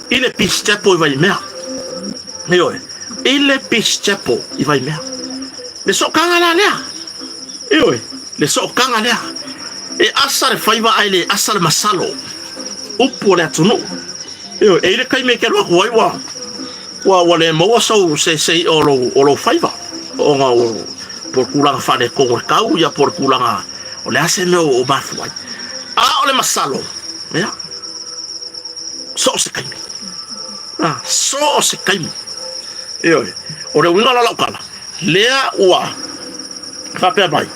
A: i le Peace Chapel i Vaimea. Ioe, i le Peace Chapel i Vaimea. Le sootaga la lea. Ioe, le sootaga lea. E asa le faiva ae le asa le masalo. Upu o le atunuu. Ioe, e i le taimi e te alu atu ai ua ua ua le maua sou se se i'a o lou o lou faiva ona o po o le tulaga faaletonu o le tau ia po o le tulaga O le a se mea o mafua ai? A o le masalo, ia, so o se taimi. A, so o se taimi. Ioe, o le uiga o la lau tala, lea ua faapea mai,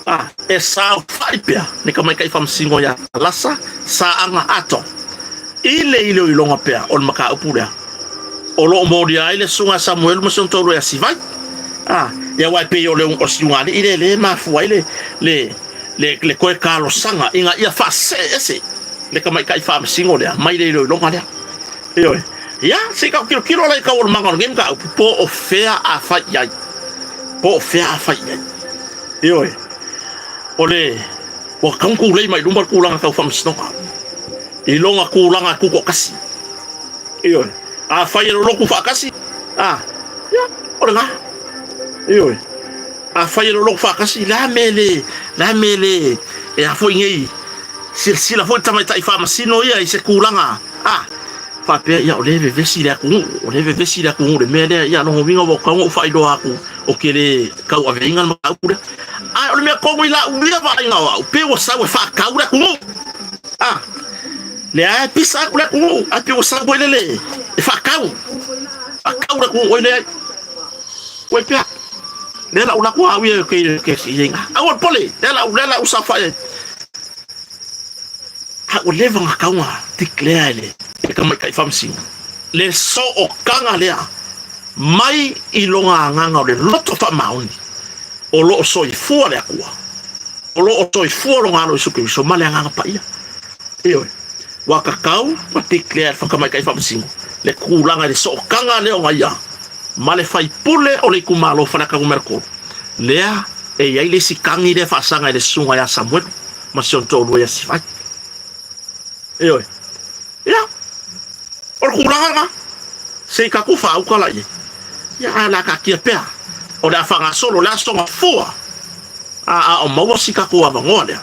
A: a, e saofai pea le tamaitai faamasino ia Lasa Saaga Ato i le iloiloga pea o le mataupu lea o lo o molia ai le susuga a Samuelu ma si ona toalua ia Sivai. A, ia aua e pei o le o si ulugalii lea lea e mafua ai le, le, le, le toe talosaga ina ia faasee ese le tamaitai faamasino lea mai le iloiloga lea. Ioe. Ia, se i tatou tilotilo la i taualumaga o lenei mataupu, po o fea a fai i ai. Po o fea a fai i ai. Ioe. O le, ua tatau ona tulei mai i luma le tulaga tau faamasinoga i lona tulaga tutoatasi. Ioe. Afai e lolotu faatasi, a, ia, o lena. Ioe. Afai e lolotu faatasi, le a mea le, le a mea le, e a foi nei, silasila foi le tamaitai faamasino ia i se tulaga, a, faapea, ia, o lea e vevesi le atunuu, o lea e vevesi le atunuu i le mea lea, ia, lona uiga ua tatau ona ou faailoa atu, ou te le tauaveina le mataupu lea. Ae o le mea tonu i lau ia vaaiga o au, pei ua sau e faatau le atunuu. A. Lea e pisa aku le atunuu, ae pei ua sau foi lele e faatau. Faatau le atunuu oi leai. Oi pea. Lea la ula atu au ia ke ke si inga. Aua le pole, lea la lea la usa fa e. A ua leva na kaunga declare le e ka mai kai faamasino. Le so o kanga lea mai i loga agaga o le loto faamaoni o lo o soifua le Atua. O lo o soifua lona Alo Iesu Keriso ma le Agaga Paia. Ioe. Ua tatau ma declare le Whakamaikai Faamasino le tulaga i le sootaga lea o ia ma le faipule o le itumalo Faleata Numera 3. Lea e i ai le isi tagi lea e faasaga i le susuga ia Samuelu ma si ona toalua ia Sivai. Ioe. Ia, o le tulaga lena, se i tatou faauta la i ai. Ia, ae o le a taatia pea. O le a faagasolo le aso gafua. A, a o maua si tatou avanoa lea.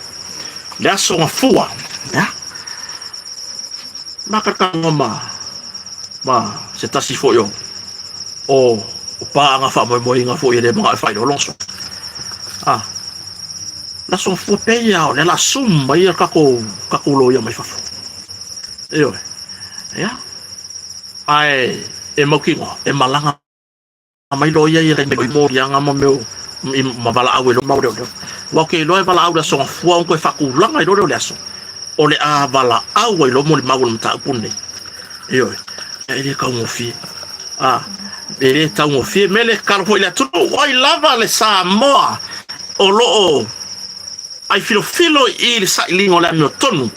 A: Le aso gafua. Ia. Makatalanoa ma, ma se tasi foi o, o, o paaga faamoemoeina foi e le manao e faailoa lona suafa. A, le aso gafua pei lava o lea o le a sum mai le tatou, tatou loia mai fafo. Ioe. Ia. Ae e mautinoa, e malaga mai loia ia i moliaga ma mea ma valaau e mau leoleo. Aua ou te iloa e valaau i le aso Gafua ona toe faatulaga ai loa lea o le aso o le a valaau ai loa molimau o le mataupu lenei. Ioe. Ia e le taugofie. A, e le taugofie. Mea lea e tatalo foi i le atunuu, o ai lava le Samoa o lo o ai filofilo i le sailiga o le amiotonu.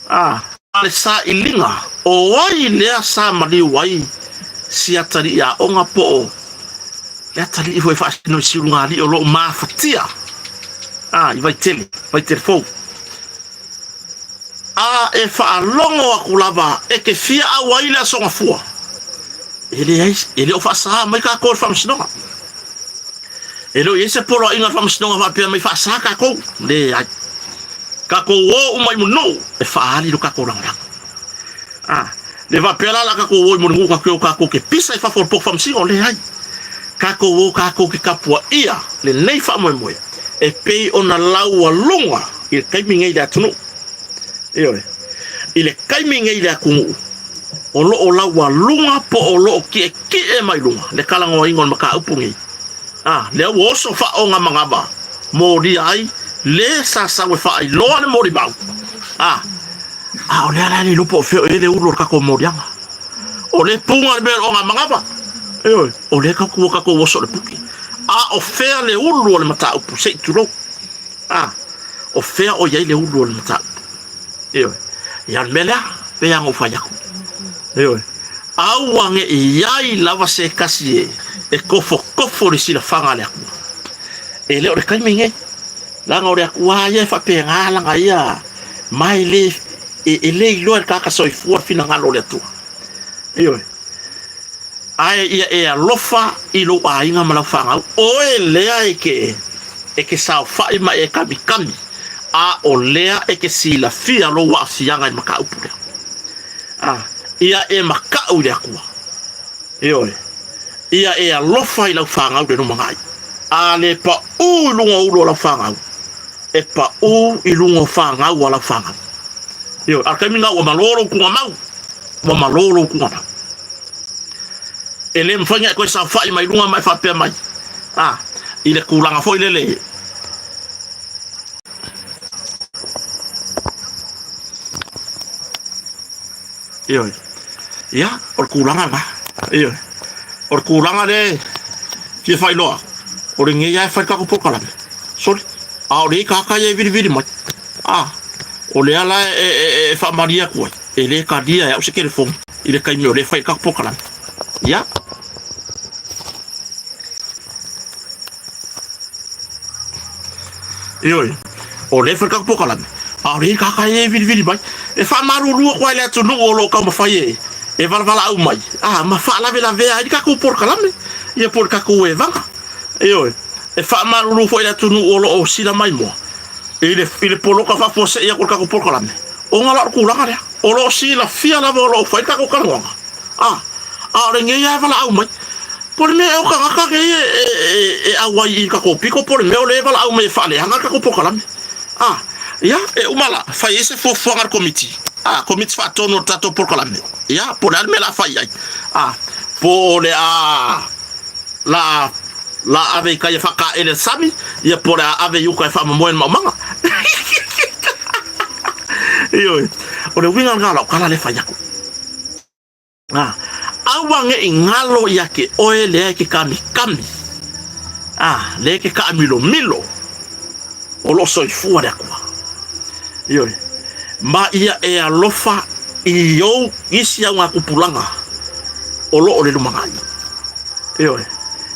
A: A, le sailiga, o ai lea sa maliu ai si atalii aoga po o le atalii foi e faasino i Siulugalii o lo o mafatia a, i Vaitele, Vaitele fou. A e faalogo atu lava e te fia auai le Aso Gafua, e leai, e le o faasa mai tatou e le Faamasinoga. E le o i ai se poloaiga a le Faamasinoga faapea mai faasa tatou. Leai. Tatou o uma i Mulinuu e faaali lo tatou lagolago. A, le faapea la la tatou o i Mulinuu tatou o tatou te pisa i fafo o le poto faamasino, leai. Tatou o tatou te tapuaia lenei faamoemoe e pei ona laualuga i le taimi nei i le atunuu. Ioe. I le taimi nei i le atunuu, o lo o laualuga po o lo o ki'eki'e mai luga le talanoaina o le mataupu nei. A, lea ua oso faaogamanava molia ai le sa sau e faailoa le molimau. A, a o lea la e le iloa po o fea o i ai le ulu o le tatou moliaga. O le puga le mea o le ogamanava. Ioe, o lea tatou ua tatou oso i le puke. A o fea le ulu o le mataupu, se i tulou. A, o fea o i ai le ulu o le mataupu. Ioe. Ia o le mea lea, pei lava ona ou fai atu. Ioe. Aua ne i ai lava se tasi e, e tofotofo i le silafaga a le Atua. E le o le taimi nei. Leaga o le Atua lava ia e faapena lana ia, ma e le, e, e le iloa e le tagata soifua le finagalo o le Atua. Ioe. Ae ia e alofa i lou aiga ma lau fanau, oe lea e ke, e ke saofai ma e kamikami, a o lea e ke silafia lou aafiaga i le mataupu lea. A, ia e makaʻu i le Atua. Ioe. Ia e alofa i lau fanau le lumanai. A le paʻū i luga o ulu o lau fanau, e paʻū i luga o fanau a lau fanau. Ioe. A o le taimi lena ua malo lou tugamau, ua malo lou tugamau. E le mafai ona e toe saofai mai luga ma e faapea mai, a, i le tulaga foi lele, Ioe. Ia, o le tulaga lena. Ioe. O le tulaga lea e fia faailoa atu, o lenei lava e fai le tatou polokalame. Soli, a o lea i tagata ia e vilivili mai. A, o lea la e, e, e faamalie atu ai, e le talia e au se telefoni i le taimi o lea e fai le tatou polokalame. Ia. Ioe, o lea e fai le tatou polokalame, a o lea i tagata ia e vilivili mai. E faamalulu atu ai le atunuu o lo o taumafai e, e valavalaau mai, a, ma faalavelavea ai le tatou polokalame, ia po o le tatou evaga. Ioe, e faamalulu foi i le atunuu o lo o sila maimoa i le, i le poloka faafuasei atu o le tatou polokalame, ona la o le tulaga lea. O lo o silafia lava o lo o fai le tatou talanoaga, a, a o lenei lava e valaau mai. Po o le mea ea o tagata nei e, e, e, e auai i le tatou pito, po o le mea o lea e valaau mai e faaleaga le tatou polokalame. A, ia, e uma la, fai ai se fuafuaga a le Komiti. A, Komiti Faatonu o le tatou polokalame, ia, po o le a le mea o le a fai i ai, a, po o le a la la ave i kai e faakaele le sami, ia po o le a ave i uka e faamomoe le maumaga. Ioe, o le uiga lena o lau tala lea e fai atu. A, aua ne i galo ia te oe lea e te kamikami, a, lea e te taamilomilo, o lo o soifua le Atua. Ioe, ma ia e alofa i ou isi augatupulaga o lo o le lumanai. Ioe,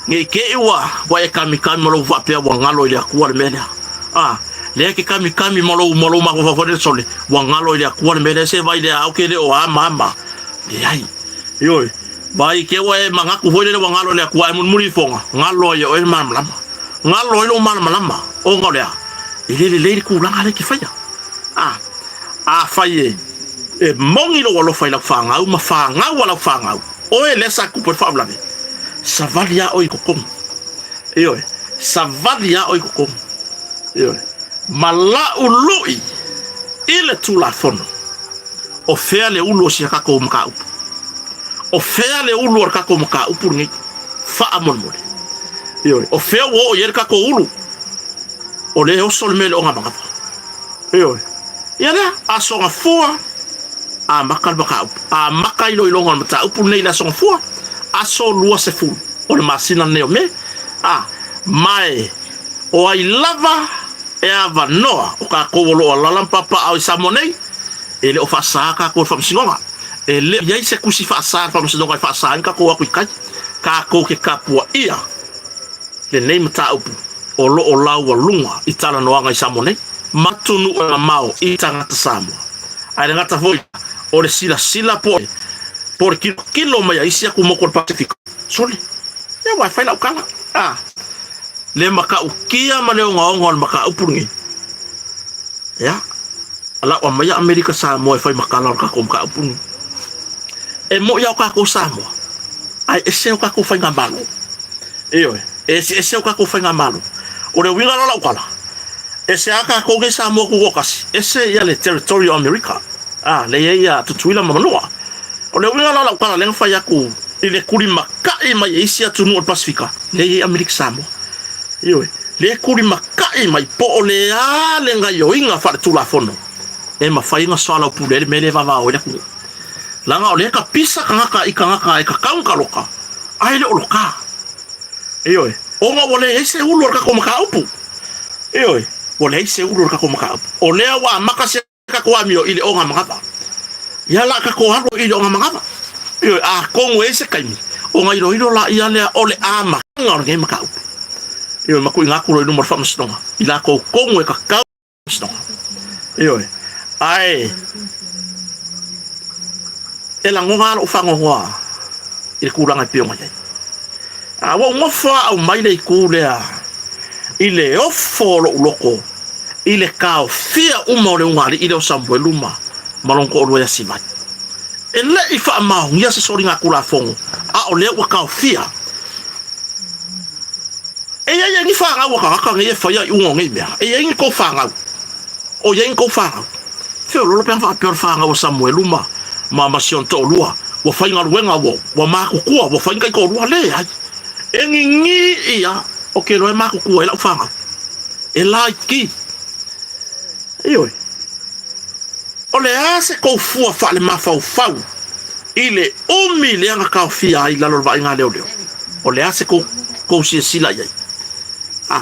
A: ne i te i ua, ua e kamikami ma lou faapea ua galo i le Atua le mea lea. A, lea e te kamikami ma lou, ma lou mafaufau foi lea sole, ua galo i le Atua le mea lea, se vai lea au ke le o a ma ma. Leai. Ioe, vai ke ua e manatu foi lele ua galo i le Atua, ae mulimuli ifoga, galo ai e oe le malamalama. Galo ai lou malamalama, ona o le a? E le lelei le tulaga lea e te faia. A, afai e, e moni lou alofa i lau fanau ma fanau a lau fanau, oe lea sa tupu ai le faalavelave, savali lava oe i totonu. Ioe, savali lava oe i totonu. Ioe, ma lau lui i le Tulafono, o fea le ulu o si a tatou mataupu? O fea le ulu o le tatou mataupu lenei? Faamolemole. Ioe, o fea ua oo i ai le tatou ulu? O lea e oso le mea i le ogamanava. Ioe, ia lea, Aso Gafua, amata le mataupu. Amata iloiloga o le mataupu lenei i le Aso Gafua, aso 20 o le masina lenei o Me. A, ma e o ai lava e avanoa o tatou o lo o alaala ma papaaao i Samoa nei, e le o faasa tatou e le Faamasinoga. E le o i ai se tusi faasa a le Faamasinoga e faasa ai ona tatou o atu i tai. Tatou te tapuaia lenei mataupu o lo o laualuga i talanoaga i Samoa nei ma atunuu e mamao i tagata Samoa. Ae le gata foi o le silasila po o le kilokilo mai a isi atu motu o le Pasefika. Sole, ia aua e fai lau tala. A, le matautia ma le ogaoga o le mataupu lenei. Ia, lau aumaia Amerika Samoa e fai ma tala o le tatou mataupu lenei. E moi lava o tatou Samoa, ae ese o tatou faigamalo. Ioe, e eseese o tatou faigamalo. O le uiga la o lau tala, ese lava tatou nei Samoa tutoatasi, ese ia le territory o Amerika, a, lea e i ai ia Tutuila ma Manua. O le uiga la o lau tala lea na fai atu i le tulimatai mai e isi atunuu o le Pasefika, lea e i ai Amerika Samoa. Ioe, lea e tulimatai mai po o le a le gaioiga faaletulafono e mafai ona soalaupule ai le mea lea e vavao ai le atunuu. Leaga o lea e tapisa tagata i tagata e tatau ona taloka, ae le o loka. Ioe, ona ua leai se ulu o le tatou mataupu. Ioe, ua leai se ulu o le tatou mataupu. O lea ua amata se tatou amio i le oga manava. Ia la tatou alu i le oga manava. Ioe, atonu e i ai se taimi, ona iloilo laia lea o le amataga o lenei mataupu. Ioe, ma tuuina atu loa i luma o le faamasinoga, i latou tonu e tatau faamasinoga. Ioe, ae e lagona lava lou faanoanoa i le tulaga e pei ona i ai. A ua ou nofo lava aumai le itu lea i le ofo o lou loto i le taofia uma o le ugaalii lea o Samuelu ma ma lona toalua ia Simai. E le i faamaonia se soligatulafono, a o lea ua taofia. E i ai ni fanau a tagata nei e faia iuga o nei mea? E i ai ni tou fanau? O i ai ni tou fanau? Feololo pe ana faapea o le fanau a Samuelu ma, ma, ma si ona toalua, ua faigaluega, ua, ua matutua, ua fai ni taitoalua? Leai. E gigi ia, ou te iloa e matutua ai lau fanau. E laiti. Ioe. O le a se tou fua faalemafaufau i le umi lea na taofia ai i lalo o le vaaiga a leoleo? O le a se tou, tou silasila i ai? A.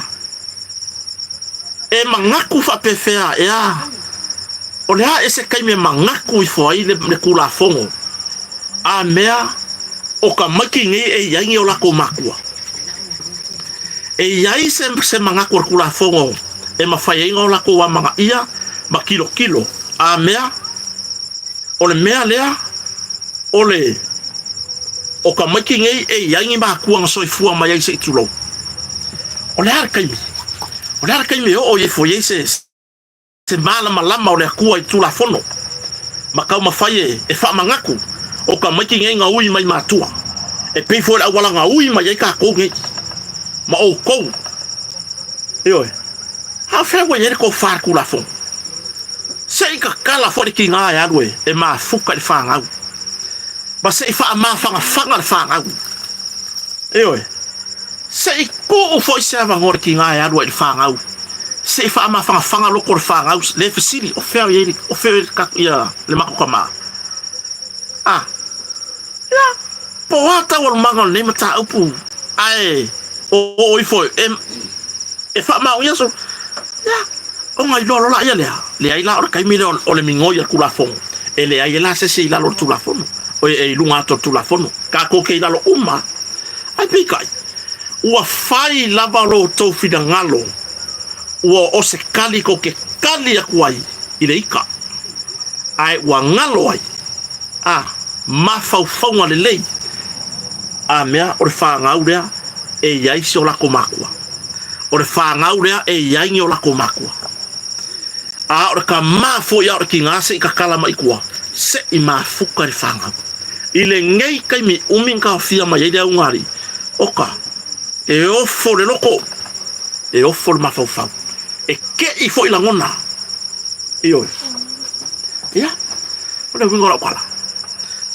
A: E manatu faapefea e a? O le a e se taimi e manatu ifo ai le, le Tulafono a mea o tamaiti nei e i ai ni o latou matua? E i ai se, se manatu o le Tulafono e mafai ai ona o latou amanaia ma tilotilo a mea o le mea lea o le o tamaiti nei e i ai ni matua na soifua mai ai se i tulou. O le a le taimi? O le a le taimi e oo ifo i ai se se malamalama o le Atua i Tulafono ma taumafai e, e faamanatu o tamaiti nei na ui mai matua, e pei foi le auala na ui mai ai tatou nei ma outou. Ioe. A o fea ua i ai le tofa i le Tulafono? Se i kakala foi le kiga e alu e mafuka i le fanau, ma se i faamafagafaga le fanau. Ioe, se i tuu foi se avanoa i le kiga e alu ai i le fanau, se i faamafagafaga loko o le fanau, le fesili, o fea o i ai, o fea o i ai ia le matou tama? A, ia, po o a taualumaga o lenei mataupu, ae oo ifo e, e faamaonia so, ia, ona iloa loa laia lea, leai la o le taimi lea o le migoi a le Tulafono, e leai ai la se isi i lalo o le Tulafono, e i luga atu o le Tulafono, tatou te i lalo uma. Ae peitai, ua fai lava lo outou finagalo, ua o se kali tou te kali atu ai i le ita, ae ua galo ai a mafaufauga lelei a mea o le fanau lea e i ai si o latou makua. O le fanau lea e i ai ni o latou makua. A o le tama foi a o le tiga se i tatala mai i tua, se i mafuta i le fanau. I lenei taimi umi na taofia mai ai le augaalii, oka, e ofo le loto, e ofo le mafaufau, e te i foi lagona. Ioe. Ia, o le uiga o lau tala,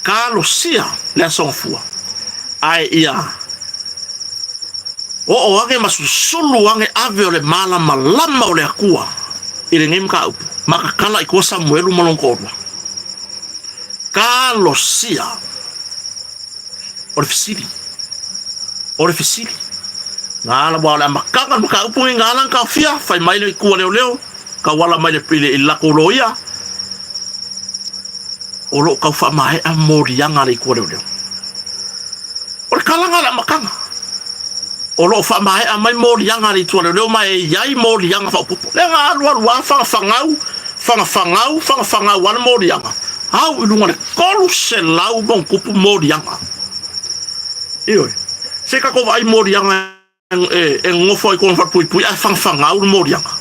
A: talosia le Aso Gafua, ae ia oo ane ma susulu ane ave o le malamalama o le Atua i lenei mataupu, ma tatala i tua Samuelu ma lona toalua. Talosia. O le fesili, o le fesili, na ala ua o le amataga o le mataupu lenei na ala ona taofia, fai mai le itu a leoleo, tauala mai i le latou loia, o lo o tau faamaea moliaga a le itu a leoleo. O le tala lena o le amataga. O lo o faamaea mai moliaga a le itu a leoleo ma e i ai moliaga faaopoopo. Lea na alu alu lava fagafagau, fagafagau, fagafagau lava le moliaga, au i luga o le 300 ma ona tupu moliaga. Ioe. Se tatou vaai moliaga e nonofo ai i totonu o falepuipui ae fagafagau le moliaga.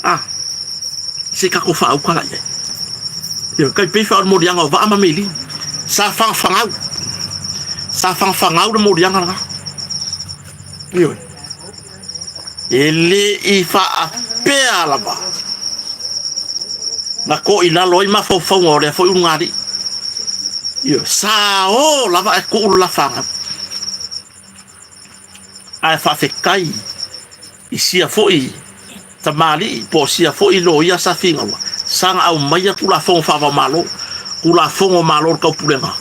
A: A, se tatou faauka la i ai. Ioe, tai pei foi o le moliaga o Vaa ma Meilini. Sa fagafagau. Sa fagafagau le moliaga lena. Ioe. E le i faapea lava na to i lalo ai mafaufauga o lea foi ulugalii. Ioe, sa o lava ae tuu le la fanau. Ae faafetai i sia foi tamalii po o sia foi loia sa fingaua, sa na aumaia Tulafono faava-o-Malo, Tulafono o Malo o le Taupulega,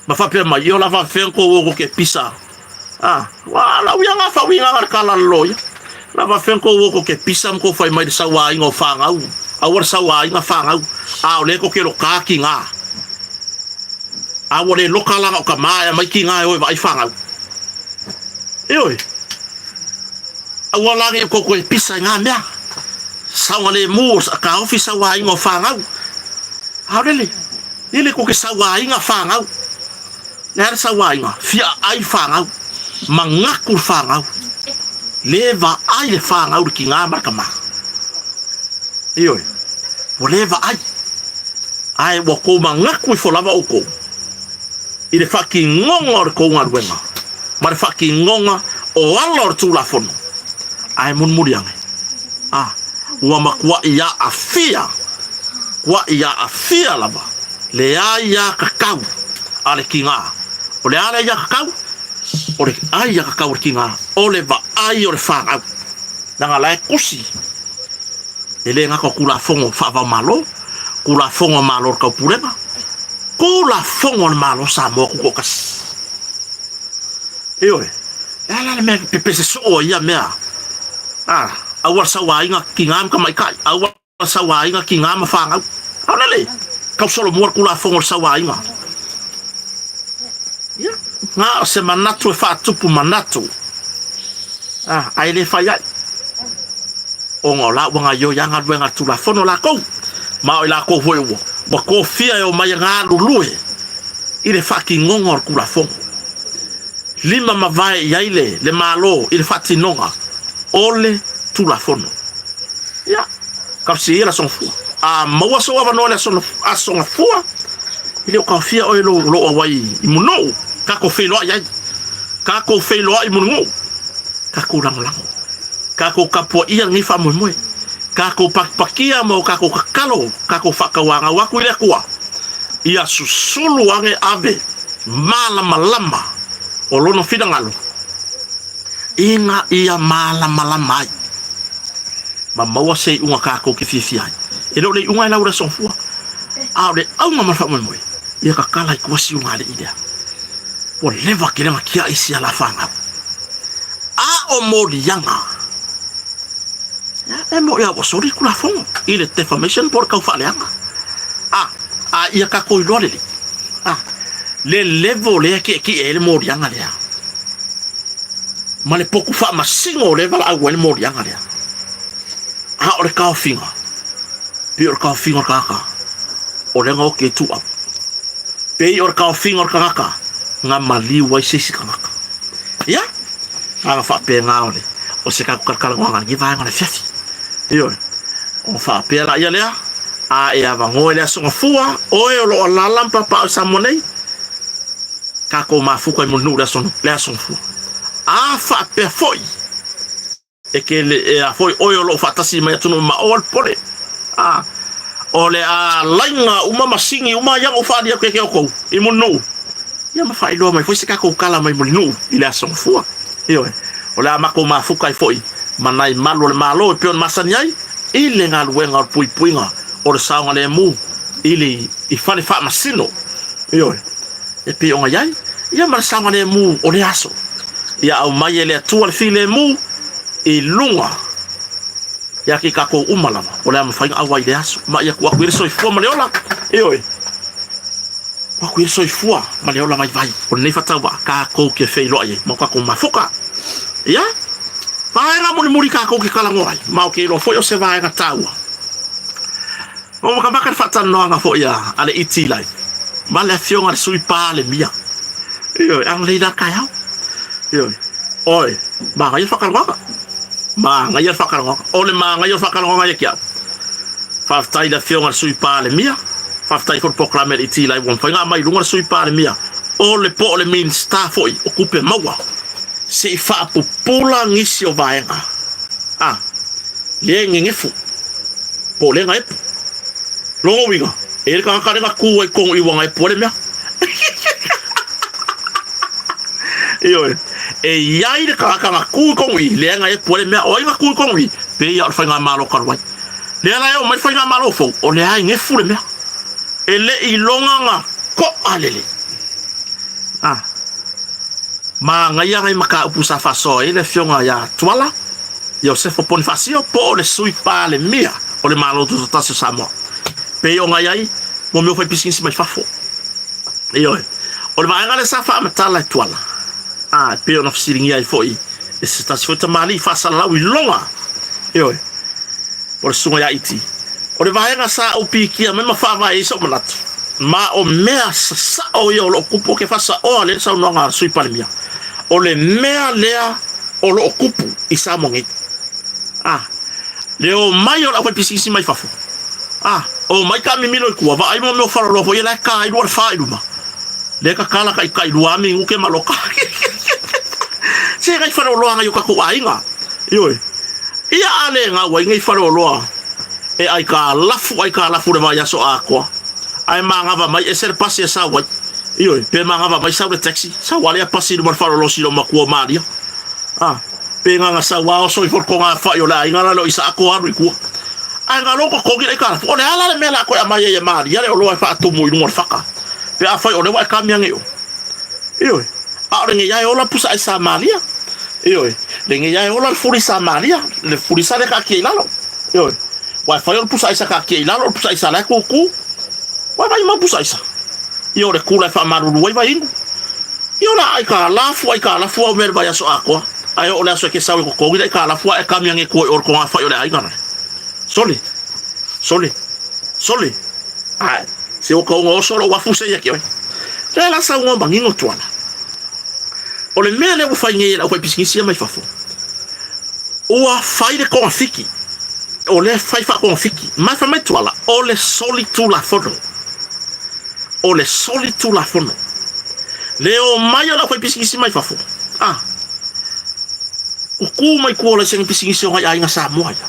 A: ma faapea mai, Ia o le a faapefea ona tou o tou te pisa? A, ua lau ia na faauigaga le tala a le loia. O le a faapefea ona tou o tou te pisa ma tou fai mai i le sauaina o fanau, aua le sauaina fanau, a o lea tou te loka tiga. A ua le loka la na o tama e aumai tiga e o e vaai fanau. Ioe. Aua la ne i tou toe pisa i na mea. Saogalemu, taofi sauaina o fanau. A o lele, lele tou te sauaina fanau. Le a le sauaina? Fia aai le fanau. Manatu le fanau. Le vaai le fanau i le tiga ma le tama. Ioe. Ua le vaai. Ae ua tou manatu ifo lava outou i le faatinoga o le tou galuega ma le faatinoga o ala o le Tulafono, ae mulimuli ane, a, ua matuai aafia, tuai aafia lava le aiatatau a le tiga. O le a le aiatatau? O le aiatatau a le tiga, o le vaai o le fanau, leaga la e tusi. E le gata o Tulafono faava-o-Malo, Tulafono a Malo o le Taupulega, Tulafono a le Malo o Samoa Tutoatasi. Ioe, e a la le mea e pepese soo ai ia mea? A, aua le sauaina tiga ma tamaitai, aua le sauaina tiga ma fanau. Aole le tau solomua le Tulafono o le sauaina. Ia, na o se manatu e faatupu manatu, a, ae le fai ai. Ona o la ua gaoioi lava galuega a le Tulafono latou, ma o i latou foi ua ua tofia e omai e galulue i le faatinoga o le Tulafono. Lima mavae i ai le le Malo i le faatinoga o le Tulafono. Ia, talosia ia le Aso Gafua. A maua sou avanoa i le Aso Aso Gafua, e le o taofia oe lou lou auai i Mulinuu, tatou feiloai ai. Tatou feiloai i Mulinuu, tatou lagolago. Tatou tapuaia lenei faamoemoe. Kakou pakipakia ma o kakou kakalo, kakou faakauagau aku i le Akua, ia susulu age ave malamalama o lona finagalo, ina ia malamalama ai ma maua se iuga kakou ke fiafia ai. E le o le iuga e lau i le aso gafua, a o le auga ma le faamoemoe, ia kakala i tua siuga a alii lea. Ua leva tele ona tiai sia la fanau. A o moliaga, e moʻi a ua soli le Tulafono i le defamation po o le taufaaleaga. A, a ia tatou iloa lelei, a, le level lea e tietie ai le moliaga lea, ma le potu faamasino lea e valaau ai le moliaga lea. A o le taofiga, pei o le taofiga o le tagata, o lea na oti e ituau. Pei o le taofiga o le tagata na maliu ai se isi tagata. Ia, na ona faapena o le, o se tatou talatalanoaga i lenei vaega o le afiafi. Ioe, ona faapea laia lea, a e avanoa i le Aso Gafua, oe o lo o alaala ma papaaao i Samoa nei, tatou mafuta i Mulinuu i le aso, le Aso Gafua. A faapea foi, E ke le ea foi oe o loo faatasi mai atunuu mamao a le popole. A o le alaiga uma ma sigi uma ia na ou faaalia atu ia te outou i Mulinuu, ia ma faailoa mai foi se tatou tala mai Mulinuu i le aso Gafua. Ioe, o le a matou mafuta ai foi ma nai malu o le Malo e pei ona masani ai i le galuega o le puipuiga o le saogalemu i le i fale faamasino. Ioe. E pei ona i ai ia ma le saogalemu o lea aso. Ia aumai e le Atua le filemu i luga ia ki tatou uma lava, o le a mafai ona auai i lea aso, ma ia tuu atu i ai le soifua ma le ola. Ioe, tuu atu i ai le soifua ma le ola vaivai o lenei faatauvaa tatou te feiloai ai ma o tatou mafuta. Ia, vaega mulimuli tatou te talanoa ai, ma ou te iloa foi o se vaega taua. Ua makamaka le faatalanoaga foi a le ET Live ma le afioga i le Sui Palemia. Ioe, agalelei la le taeao. Ioe, oi, manaia le faatalanoaga. Manaia le faatalanoaga. O le manaia o le faatalanoaga ia te au. Faafetai i le afioga i le Sui Palemia, faafetai foi i le polokalame a le ET Live ua mafai ona aumai i luga le Sui Palemia, o le po o le Minisita foi o Tupe Maua, se i faapupula nisi o vaega. A, lea e gegefu. Po o lea na epu. Lona uiga, e i ai le tagata lea na tu ai i totonu i ua na epu ai le mea. Ioe, e i ai le tagata na tu i totonu i, lea na epu ai le mea. O ai na tu i totonu i? Pei lava o le faigamalo talu ai. Lea la e oo mai le faigamalo fou, o lea e gefu le mea. E le i iloga na to'a lelei. Ah. Manaia nai mataupu sa faasoa ai le Afioga ia Tuala Iosefo Ponifasio po o le Sui Palemia o le Malo Tutoatasi o Samoa. Pei ona i ai mo mea o faipisinisi mai fafo. Ioe. O le vaega lea sa faamatala e Tuala, a, e pei ona fesiligia ai foi e se tasi foi tamalii faasalalau i lona, ioe, o le susuga ia Iti. O le vaega sa ou pikia mai ma faavae ai sou manatu, ma o mea sasao ia o lo o tupu, ou te faasaoa lea i le saunoaga a le Sui Palemia, o le mea lea o lo o tupu i Samoa nei. A, le omai o le aufaipisinisi mai fafo, a, omai taamimilo i tua, vaai mo mea o faleoloa foi ia la e ta ai lua le fa i luma, lea e tatala taitai lua minute ma loka. Se nai faleoloa nai o tatou aiga. Ioe. Ia a le gau ai nei faleoloa e aikalafu aikalafu le vaiaso atoa, ae manava mai ese le pasi e sau ai. Ioe, pe manava mai sau le taxi, sau a lea pasi i luma o le faleoloa o Silomatua o Malia. A, pe gaga sau a oso ifo le togafai o le aiga la lea o Isaako alu i tua. Ae galo totogi le aikalafu. O le a la le mea o le a toe aumai ai e Malia le oloa e faatumu i luga o le faka, pe afai o lea ua e kami ane i o. Ioe, a o lenei lava e ola pusa aisa malia. Ioe, lenei lava e ola le fulisa malia, le fulisa lea taatia i lalo. Ioe, aua e fai o le pusa aisa taatia i lalo, o le pusa aisa la e kukū. Ua vai mau pusa aisa. Ia o le kula e faamalulu ai vaiinu. Ia o le a aikalafu, aikalafu au mea i le vaiaso atoa. Ae oo le aso e te sau e totogi le aikalafu ae kami ane i tua i o le togafai o le aiga lale. Sole! Sole! Sole! Ae, se ua tau oso lou afu se ia te oe. Lea la saunoa manino Tuala. O le mea lea ua fai nei e le aufaipisinisi ia mai fafo, ua fai le togafiti, o lea e fai faatogafiti. Ma fai mai Tuala, o le solitulafono. O le solitulafono. Le omai o le aufaipisinisi mai fafo, ah, kukū mai tua o laisene pisinisi o nai aiga Samoa ia.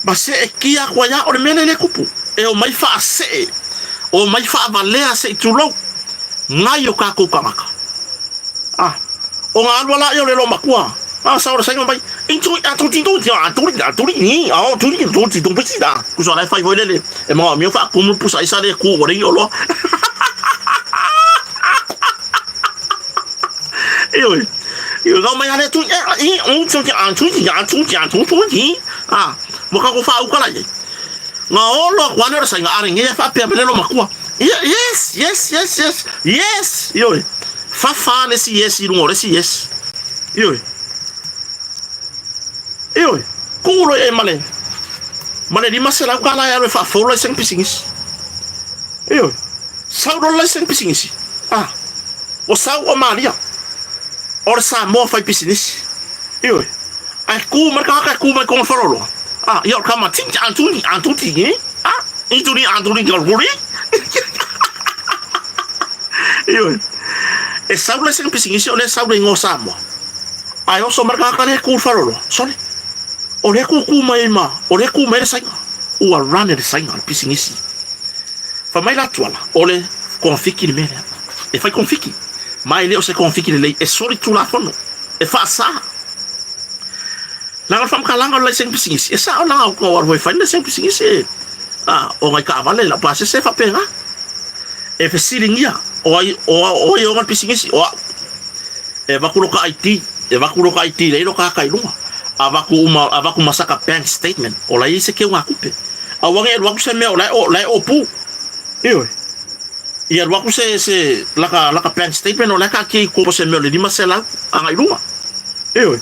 A: Ma seetia atu ai lava, o le mea lea e le tupu, e omai faasee, omai faavalea se i tulou, nai o tatou tagata. Ah, o na alu ala ia o le loomatua, ah, sa o le saina mai, tusa la e fai foi lele, e manaomia faatumu le pusa aisa le tu ua leai ni oloa. Ioe, ioe, na omai lava le tui, ah, ua tatou faauka la i ai. Na olo atu lava lea o le saina, a lenei e faapea mai le loomatua, yes, yes, yes, yes, yes, ioe, fafa le isi yes i luga o le isi yes. Ioe. Ioe, tuu loa i ai ma le ma le $500 e alu e faafou laisene pisinisi. Ioe, sau loa le laisene pisinisi. Ah, ua sau ua malia. O le Samoa fai pisinisi. Ioe, ae tu mai le tagata e tu mai i totonu o le faleoloa. Ah, ia o le tama tini a tuni a tuti ni. Ah, i tuni a tuni ki o Ioe, e sau le laisene pisinisi o lea e sau le igoa o Samoa. Ae oso mai le tagata lea e tu i le faleoloa, sole, o lea e kūkū mai ai ma, o lea e kū mai ai le Saina. Ua run e le Saina le pisinisi. Fai mai la Tuala, o le konfiki le mea lea. E fai konfiki, ma e le o se konfiki lelei, e soli tulafono, e faasa. Leaga o le faamatalaga o le laisene pisinisi, e sao leaga ua alu foi e fai le laisene pisinisi e, a, o nai taavale lau pasese e faapena. E fesiligia, o ai, o ai e ona le pisinisi, o au. E avatu loka ID, e avatu loka ID lea i loka aka i luga. Avatu uma, avatu ma saka bank statement, o la e i ai se keuga tupe. Aua ne i alu atu se mea o la e, o la e opu. Ioe. I alu atu se, se, laka, laka bank statement o la e taatia i tua o se mea o le 500 agai i luga. Ioe.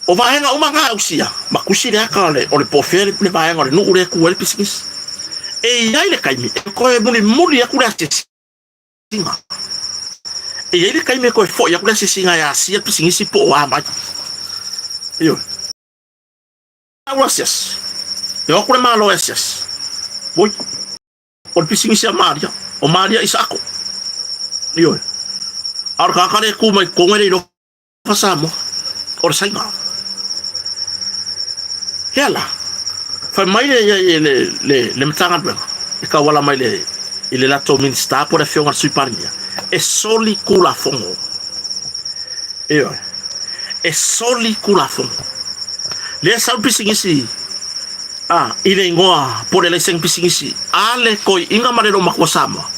A: O vaega uma na ausia, ma tusi le aka o le, o le po o fea le, le vaega o le nuu lea e tu ai le pisinisi. E i ai le taimi e toe mulimuli atu le asiasiga. E i ai le taimi e toe foi atu le asiasiga e asia le pisinisi po o a mai. Ioe. Au asiasi. E o atu le Malo e asiasi. Oi, o le pisinisi a Maria, o Maria Isaako. Ioe. A o le tagata lea e tu mai totonu e le iloa Samoa, o le Saina. Lea la, fai mai le, le, le, le, le Matagaluega, e tauala mai le, i le latou Minisita po o le Afioga i le Sui Palemia, e soli Tulafono. Ioe. E soli Tulafono. Lea sau le pisinisi a, i le igoa po o le laisene pisinisi a le toeaina ma le loomatua Samoa.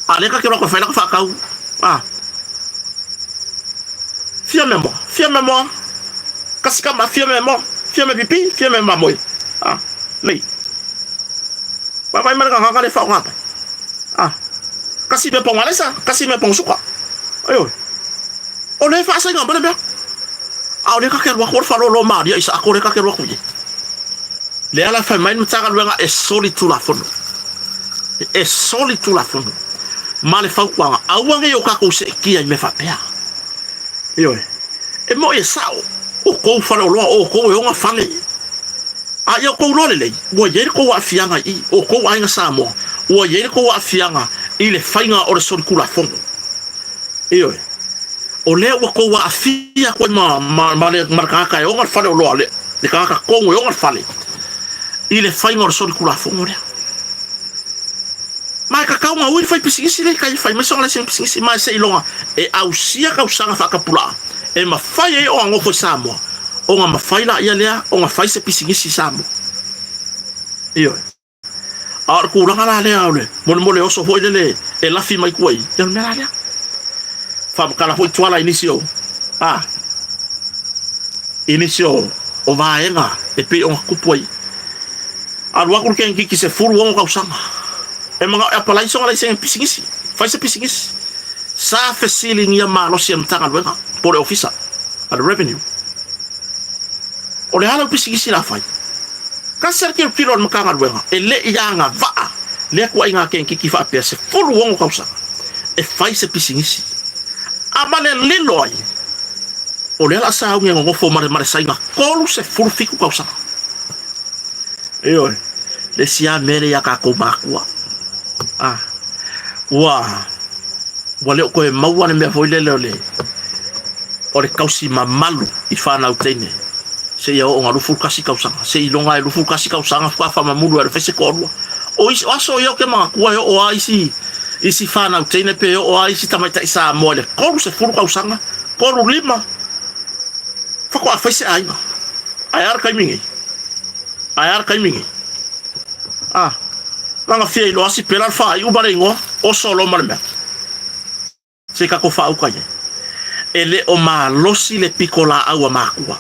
A: A lea ta te alu atu e fai lana faatau, a, Fia mea moa, fia mea moa. Kasi kama, fia mea moa, fia mea pipi, fia mea mamoe. Ah, nei. Vaavaai mai le gagaga lea e faaaoga mai. Ah, kasi mea paogalesa, kasi mea paosuka. Ioe. O lea e faasaina mai le mea. A o lea ta te alu atu o le faalolo malia i Saako lea ta te alu atu i ai. Lea la fai mai le Matagaluega e soli Tulafono. E soli Tulafono. Ma le fautuaga, aua nei o tatou seetia i mea faapea. Ioe. E moi e sao, o tou faleoloa, o outou e ona fale. A ia outou iloa lelei, ua i ai le tou aafiaga i i, o outou aiga Samoa, ua i ai le tou aafiaga i le faiga o le solitulafono. Ioe. O lea ua tou aafia atu ai ma, ma, ma, le, ma le tagata e ona le faleoloa, le, le tagata tonu e ona le fale, i le faiga o le solitulafono lea. Ma e tatau ona ui le fai pisinisi lea i tai e fai mai sona laisene pisinisi, ma e seiloga e ausia tausaga faatapulaa e mafai ai ona nofo i Samoa, ona mafai laia lea ona fai se pisinisi i Samoa. Ioe. A o le tulaga la lea o le molemole oso foi lele e lafi mai tua i, ia o le mea la lea. Faamatala foi Tuala i nisi o, a, i nisi o, o vaega e pei ona tupu ai. Alu atu le kenekiki 16 tausaga e manao e apalai sona laisene pisinisi, fai se pisinisi. Sa fesiligia malosi e le Matagaluega po o le Ofisa a le Revenue, O le a lau pisinisi la fai? Tasi lava le tilotilo a le Matagaluega e le i agavaa lea tuuaiga kenekiki faapea 16 tausaga e fai se pisinisi. A ma le lilo ai, o lea la sauni e nonofo ma le saina 37 tausaga. Ioe, le isi lava mea lea ia tatou matua. Ah, ua ua le o toe maua le mea foi lele o le o le tausi mamalu i fanau teine. Seia oo ga 21 tausaga, se iloga e 21 tausaga faatoa faamamulu ai le fai se toalua. O isi, o aso ia ou te manatua e oo lava isi, isi fanau teine pe oo lava isi tamaitai Samoa i le 30 tausaga, 35, faatoa fai se aiga. Ae a le taimi nei? Ae a le taimi nei? A, laga fia iloa si pela le faaiu ma le igoa, oso loa ma le mea. Se i tatou faauka i ai. E le o malosi le pitolaau a makua.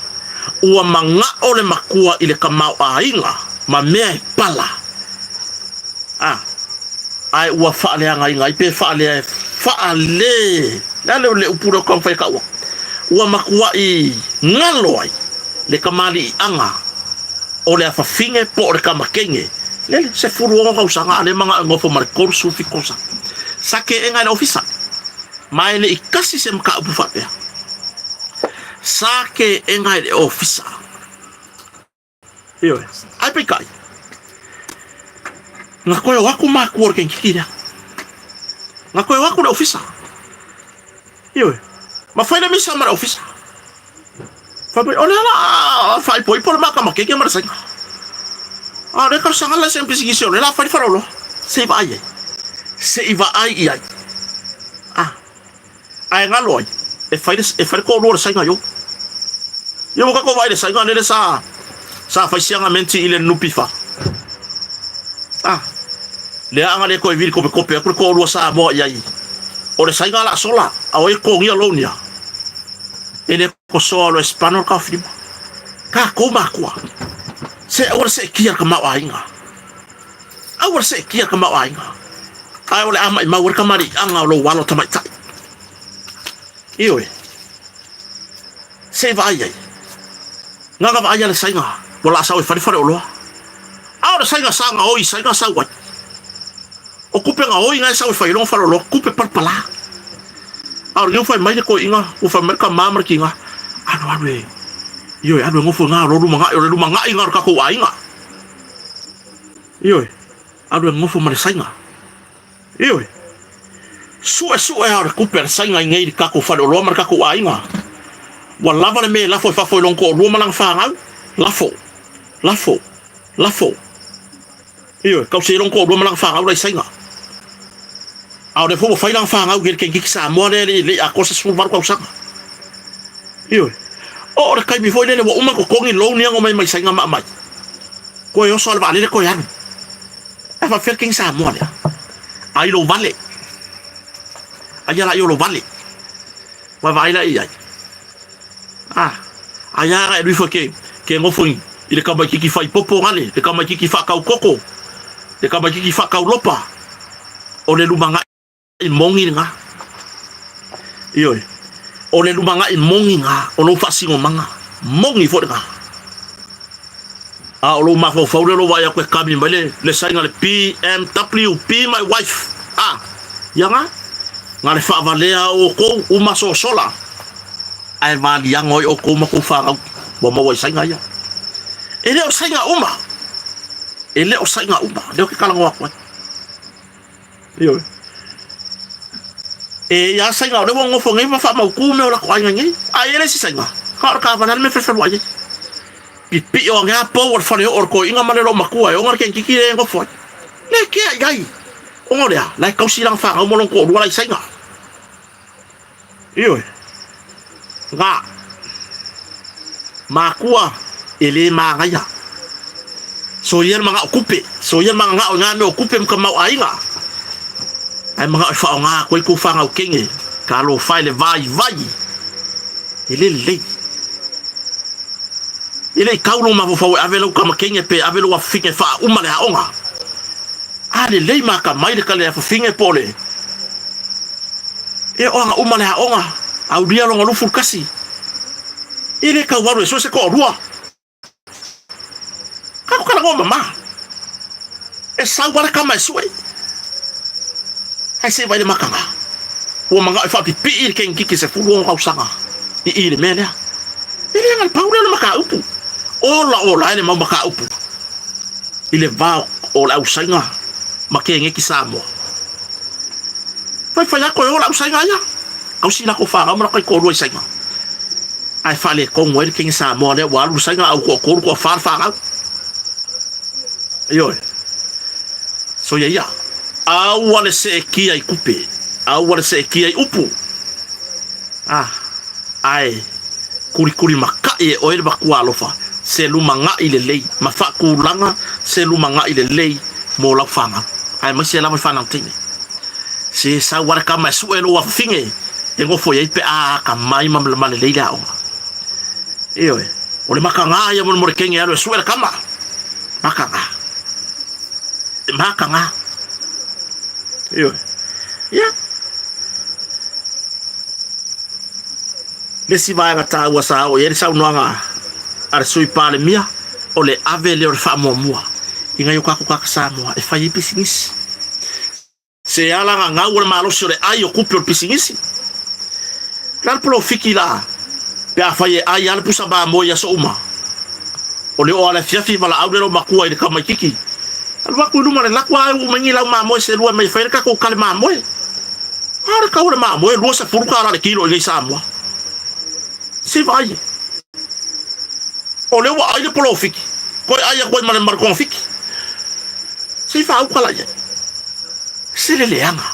A: Ua manao le matua i le tamaoaiga ma mea e pala. A, ae ua faaleagaina ai pe faalea faale le a le le upu lea ou te taumafai e taua. Ua matuai galo ai le tamaliiaga o le afafine po o le tamateine, lele, 16 tausaga a lea manao e nofo ma le 37 tausaga. Sa teena e le ofisa, ma e le i tasi se mataupu faapea. Sa teena e le ofisa. Ioe. Ae peitai, na toe o atu matua o le kenkiki lea. Na toe o atu le ofisa. Ioe. Ma fai le misa ma le ofisa. Fai mai, o lea la a faaipoipo le makamakeke ma le saina. A o lea talosaga la i se pisinisi o lea la fai le faleoloa. Se i vaai ai. Se i vaai i ai. Ah. Ae galo ai, e fai le, e fai le toalua o le saina i o. Ia ua tatou vaai i le saina lele sa, sa fai siagamenti i le NPF. Ah. Lea aga le toe vili kopekope atu le toalua Samoa i ai. O le saina la sola, a o ai togia loan ia. E le kosoa o le Espano le taofilima. Tatou matua. Se aua le seetia le tamaoaiga. Aua le seetia le tamaoaiga. Ae o le a maimau ai le tamaliiaga o lou alo tamaitai. Ioe. Se i vaai ai. Gaga vaai a le saiga ua laa sau e fale faleoloa. A o le saiga sa gaoi saiga sau ai. O kupe gaoi na e sau e fai ai lona faleoloa, kupe palapala. A o lenei ua fai mai le toeaina, ua fai mai le tama ma le tiga, alu alu e, ioe, alu e nofo i na o lo lumanai, o le lumanai na o le tatou aiga. Ioe, alu e nofo ma le saiga. Ioe, suesue lava o le tupe a le saiga i nei i le tatou faleoloa ma le tatou aiga. Ua lava le mea e lafo i fafo i lona toalua ma lana fanau. Lafo, lafo, lafo. Ioe, tausi ai lona toalua ma lana fanau la i Saina. A o lea foi ua fai lana fanau i le kenkiki Samoa lea e le i atoa se 18 tausaga. Ioe. Oo le taimi foi lele ua uma totogi loan ia na omai mai Saina ma aumai. Toe oso lava le vaalele toe alu. Ae faapefea le keni Samoa lea? Ai lou vale. Aia la i o lou vale. Vaavaai la i ai. Ah, aia ga e lui ke ke ngofo i le tamaititi faipopo gale, le tamaititi faatau koko, le tamaititi faatau lopa, o le lumanai mogi lena. Ioe, o le lumanai mogi lena, o lou faasinomaga, mogi foi lena. A o lou mafaufau lea o lou vaai atu e kami mai le, le saina le BMW, be my wife. A, ia nga, nga le faavalea o outou uma sosola, ae valiago ai outou ma tou fanau ua maua i saina ia. E le o saina uma, e le o saina uma, lea ou te talanoa atu ai. Ioe. E ia saina o lea ua nofo nei ma faamautu mea o latou aiga nei. A e le isi saina, ka o le kawana le mea fefeluai ai. Pipio ane a pou o le fale oo o le toeaina ma le loomatua e ona le kenkiki lea e nofo ai. Le kea i ai. Ona o le a? La e tausi lana fanau ma lona toalua la i saina. Ioe. Nga. Matua e le manaia. Soia le manao kupe. Soia le mananao i ngā mea o kupe ma ka mau aiga. Ae manao e whaonga atu ai kou whangau kenge. Ka alofa e le vaivai. E le lelei. E le i kau lou mafaufau e ave lau tama kenge pe ave lou afafine e faauma le aoga. A lelei maka mai le kale afafine po o le e o aga uma le aoga aulia lona 21. E le tau alu e sue se toalua. Ka talanoa mama. E sau lava le tama e sue. Ae se i vaai le makaga. Ua manao e faapipii le kenkiki 16 tausaga i i le mea lea. E le aga le pau lea o le mataupu. Ola ola ai le mau mataupu i le va o le ausaina ma keneki Samoa. Faifai atu e o le ausaina ia. Tausi latou fanau ma latou taitoalua i Saina. Ae faaletonu ai le Kenya Samoa lea ua alu le saina au toatolu toafa le fanau. Ioe. Soia ia. Aua le seetia i tupe. Aua le seetia i upu. Ah, ae kulikuli makai e oe le matua alofa, se lumanai lelei, ma faatulaga se lumanai lelei mo lau fanau, aemaise lava i fanau teine. Se sau lava le tama e sue lou afafine e nofo i ai pe a atamai ma ma lelei le aoga. Ioe, o le makaga ia molemole kenge e alu e sue le tama. Makaga. E makaga. Ioe. Ia. Le isi vaega taua sa oo i ai le saunoaga a le Sui Palemia, o le ave lea o le faamuamua i nai o tatou tagata Samoa e fai ai pisinisi. Se ala gagau o le malosi o le ai o tupe o le pisinisi. O le a le polofiki la pe afai e ai lava le pusa mamoe i aso uma? O le oo a le afiafi valaau lea lou matua i le tamaititi, Alu atu i luma le laku a uu mai ni lau mamoe se lua e mai e fai ai le tatou kale mamoe. A le tau o le mamoe, 20 tala le kilo i nei Samoa. Se vaai e. O lea ua ai le polofiki, toe ai atu ai ma le ma le togafiti. Se i faauka la i ai. Se le leaga.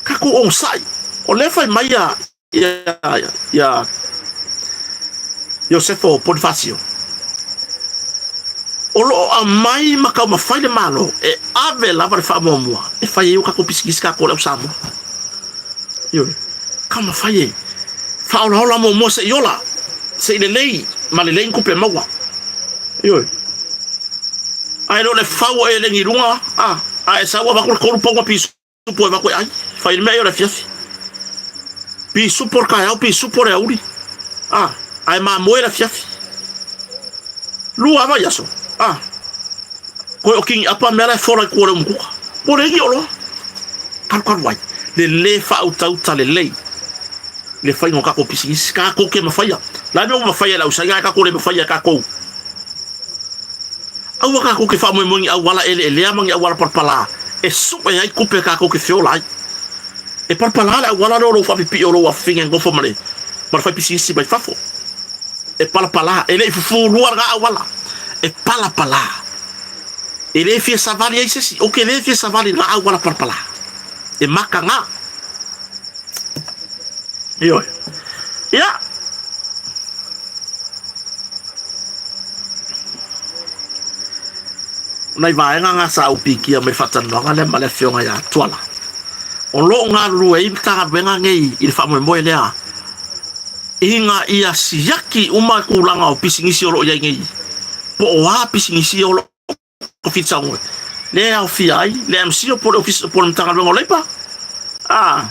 A: Tatou onosai. O lea fai mai ia ia ia Iosefo Ponifasio, o lo o aumai ma taumafai le Malo e ave lava le faamuamua e fai ai o tatou pisinisi tatou le au Samoa. Ioe, taumafai e faaolaola muamua se i ola, se i lelei ma lelei ni tupe maua. Ioe. Ae le o le fau o eleni i luga, a, a e sau avatu le 3 pauna pisupo e avatu e ai, fai le mea ia o le afiafi. Pisupo le taeao, pisupo le aoauli, a, ae mamoe le afiafi. Lua lava vaiaso, a, koe o kini apa mea la e fola i tua o le umukuka. Ua leai ni oloa. Kalukalu ai, le lē faautauta lelei le faiga o tatou pisinisi. Tatou te mafaia. La e mea ua mafaia e le ausaina ae tatou le mafaia e tatou. Aua tatou te faamoemoe i ni auala eleelea ma ni auala palapala e sue ai tupe tatou te feola ai. E palapala le auala lea o lou faapipii o lou afafine e nofo ma le ma le fai pisinisi mai fafo. E palapala, e le i fufulua lena auala. E palapala. E le fia savali ai se isi. Ou te le fia savali i lena auala palapala. E makaga. Ioe. Ia. O nai vaega na sa ou pikia mai le faatalanoaga lea ma le afioga ia Tuala. O lo o galulue ai Matagaluega nei i le faamoemoe lea ina ia siaki uma tulaga o pisinisi o lo o i ai nei, po o a pisinisi o lo o fitauga lea e aofia ai le MCIL po o le Ofisa po o le Matagaluega o Leipa a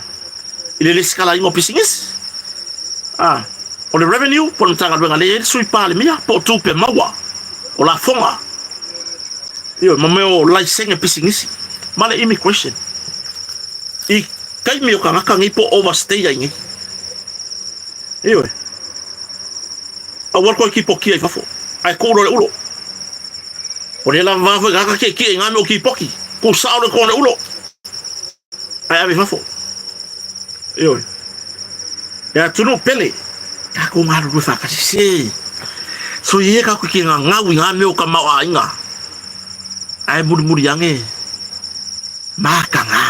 A: i le lesitalaina o pisinisi a o le Revenue po o le Matagaluega lea e i ai le Sui Palemia po o tupe maua o lafoga ioe ma mea o laisene pisinisi ma le Immigration i taimi o tagata nei po o overstay ai nei. Ioe. Aua le toe kipokia i fafo, ae tuu loa le ulo. O lea lava foi gata tietie i ngā mea o kipoki, tuu sao le tona ulo, ae ave i fafo. Ioe. E atunuu pele, tatou galulue faatasi se. Soia ia tatou te gagau i ngā mea o tamaoaiga, ae mulimuli ane mataga.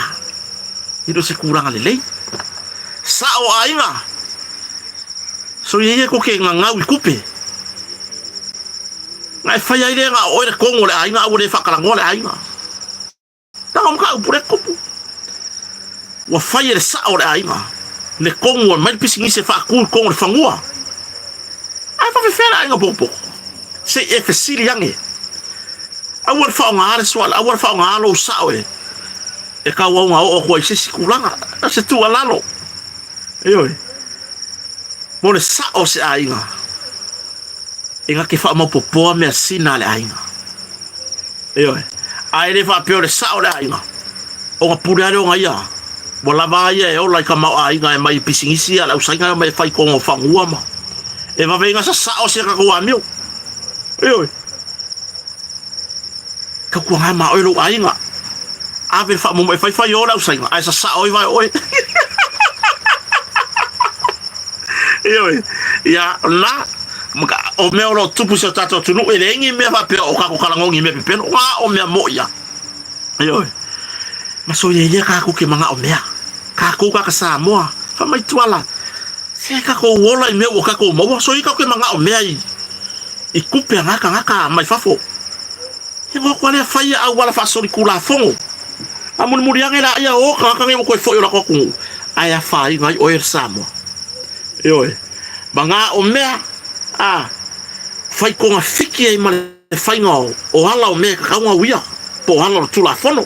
A: E le o se tulaga lelei. Sao aiga. Soia ia kou ke gagau i tupe. Na e fai ai lea na o oe le tonu o le aiga a ua le faatalanoa le aiga. Tago ma ka upu le tupu. Ua fai e le sao o le aiga le tonu e mai le pisinisi e faatu i tonu o le fanua. Ae faafefea le aiga potopoto? Se i e fesili ane. Aua le faaaoga le soala, aua le faaaoga lou sao e e tauau na oo atu ai i se isi tulaga. O se tuualalo. Ioe. Mo le sao o se aiga, e na te faamaopopoa measina a le aiga. Ioe. A e le faapea o le sao o le aiga, ona pule lava lea ona ia, ua lava a ia e ola i tamaoaiga e mai i pisinisi a le ausaiga e omai e fai tonu o fanua ma e vave ai na sasao si a tatou amio. Ioe. Tautuana ma oe lou aiga. Ave le faamoemoe e faifai o le ausaiga ae sasao ai vae oe. Ioe. Ia, la, o mea o lo o tupu i si o tatou atunuu, e leai ni mea faapea o tatou talanoa ni mea pepelo, a o mea moʻi lava. Ioe. Ma soia ia tatou ke manao mea. Tatou kaka Samoa, fai mai Tuala, se tatou ola i mea ua tatou maua, soia tatou ke manao mea i i tupe a nā tagata mai fafo. Ia ua atu lea fai ia auala faasolitulafono. A mulimuli ane la ia o tagata nei ua toe foi i o latou atunuu, ae afaina ai oe e le Samoa. Ioe. Manao mea, a fai togafiti ai ma le faiga o ala o mea e tatau ona uia, po o ala o le Tulafono.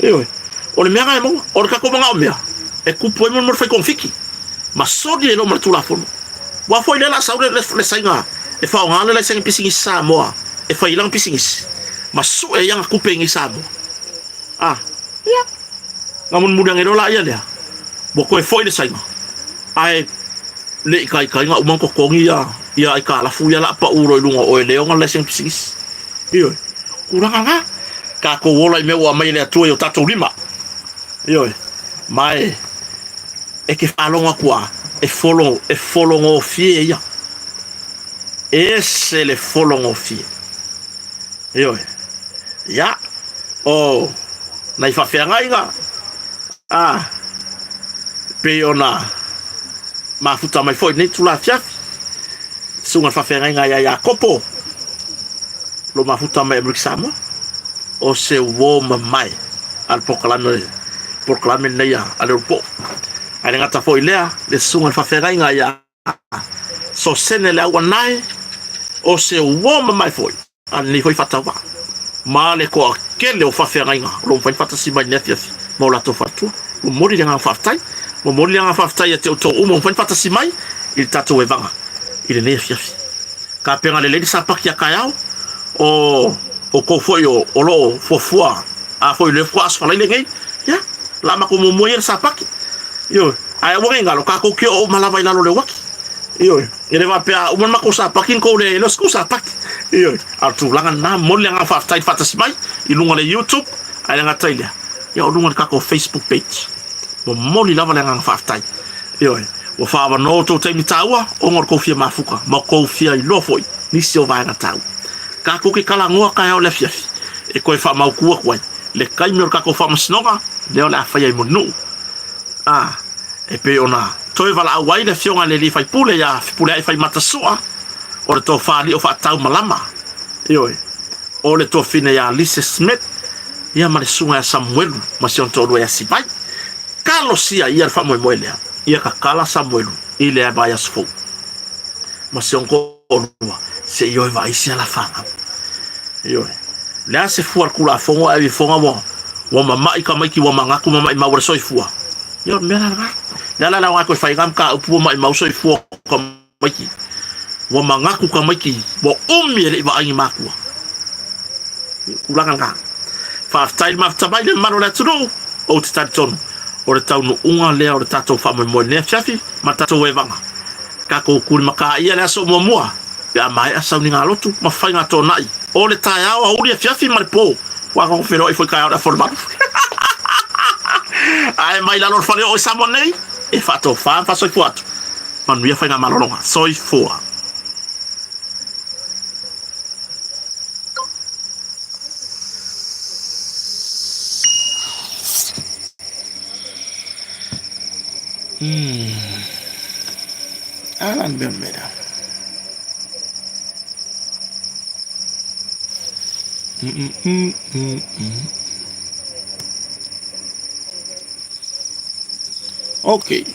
A: Ioe. O le mea lena e maua, o le tatou manao mea, e tupu ai mo le fai togafiti, ma soli ai loa ma le Tulafono. Aua foi lea o le a sau le saina e faaaoga le laisene pisinisi Samoa e fai ai lana pisinisi, ma sue ai ana tupe i inei i Samoa. A, ia, na mulimuli ane loa laia lea, ua toe foi le saina, ae le i taitai na uma ona totogi ia aitalafu ia o le a pau loa i luga o oe le ona laisene pisinisi. Ioe, tulaga na, tatou ola i mea ua aumai e le Atua i o tatou lima. Ioe, ma e, e te faalogo atu lava, e folo, e fologofie ia. E ese le fologofie. Ioe. Ia, o nai faafeagaiga, a, pei ona mafuta mai foi nei itula afiafi, susuga i le faafeagaiga ia Iakopo, lo mafuta mai Amerika Samoa, o se uo mamae a le polokalame, polokalame lenei a le Ulupo. Ae le gata foi i lea, le susuga i le faafeagaiga ia Sosene le Auanae, o se uo mamae foi a lenei foi faatauvaa, ma le toatele o faafeagaiga o lo o mafai ona faatasi mai i lenei afiafi ma o latou faletua. Momoli le agaga faafetai, momoli le agaga faafetai ia te outou uma ua mafai ona faatasi mai i le tatou evaga i lenei afiafi. Tapena lelei le sapati a taeao, o outou foi o lo o fuafua a foi le faatoa Aso Faraile nei, ia, o le a matou muamua ia le sapati. Ioe, ae aua ne i galo, tatou te oo uma lava i lalo o le uaki. Ioe, e le faapea a uma le matou sapati ona tou leai ai lea o se tou sapati. Ioe, a o le tulaga lena, momoli le agaga faafetai i le faatasi mai i luga o le YouTube, ae le gata i lea, ia o luga o le tatou Facebook page. Momoli lava le agaga faafetai. Ioe, ua faaavanoa outou taimi taua ona o le tou fia mafuta ma tou fia iloa foi nisi o vaega taua. Tatou te talanoa taeao i le afiafi e toe faamautu atu ai le taimi o le tatou faamasinoga lea o le a faia i Mulinuu. A, e pei ona toe valaau ai le afioga i le alii faipule ia Fepuleai Faimatasua o le tofa alii o Faataumalama. Ioe, o le tuafine ia Lise Smith, ia ma le susuga ia Samuelu ma si ona toalua ia Sivai. Talosia ia le faamoemoe lea, ia tatala Samuelu i le vaiaso fou ma si ona toalua se i o e vaai si ala fanau. Ioe. Le a se fua le Tulafono ae ifoga ua ua mama'i tamaiti ua manatu ma maimau ai le soifua. Ia o le mea la lena. Le a la le aoga e toe fai ai na mataupu ua maimau soifua o tamaiti. Ua manatu tamaiti ua umi e le i vaai ni matua. Tulaga lena. Faafetai le mafuta mai le mamalu o le atunuu, ou te talitonu o le taunuuga lea o le tatou faamoemoe i lenei afiafi ma le tatou evaga. Tatou tulimatāia le aso muamua pe a maea sauniga lotu ma faiga toonai o le taeao aoauli afiafi ma le po ua tatou feiloai foi taeao i le afa o le 8. Ae mai lalo o le fale oo i Samoa nei e faatofa ma faasoifua atu. Manuia faigamalologa. Soifua. Ala le mea o le mea lea. Okay.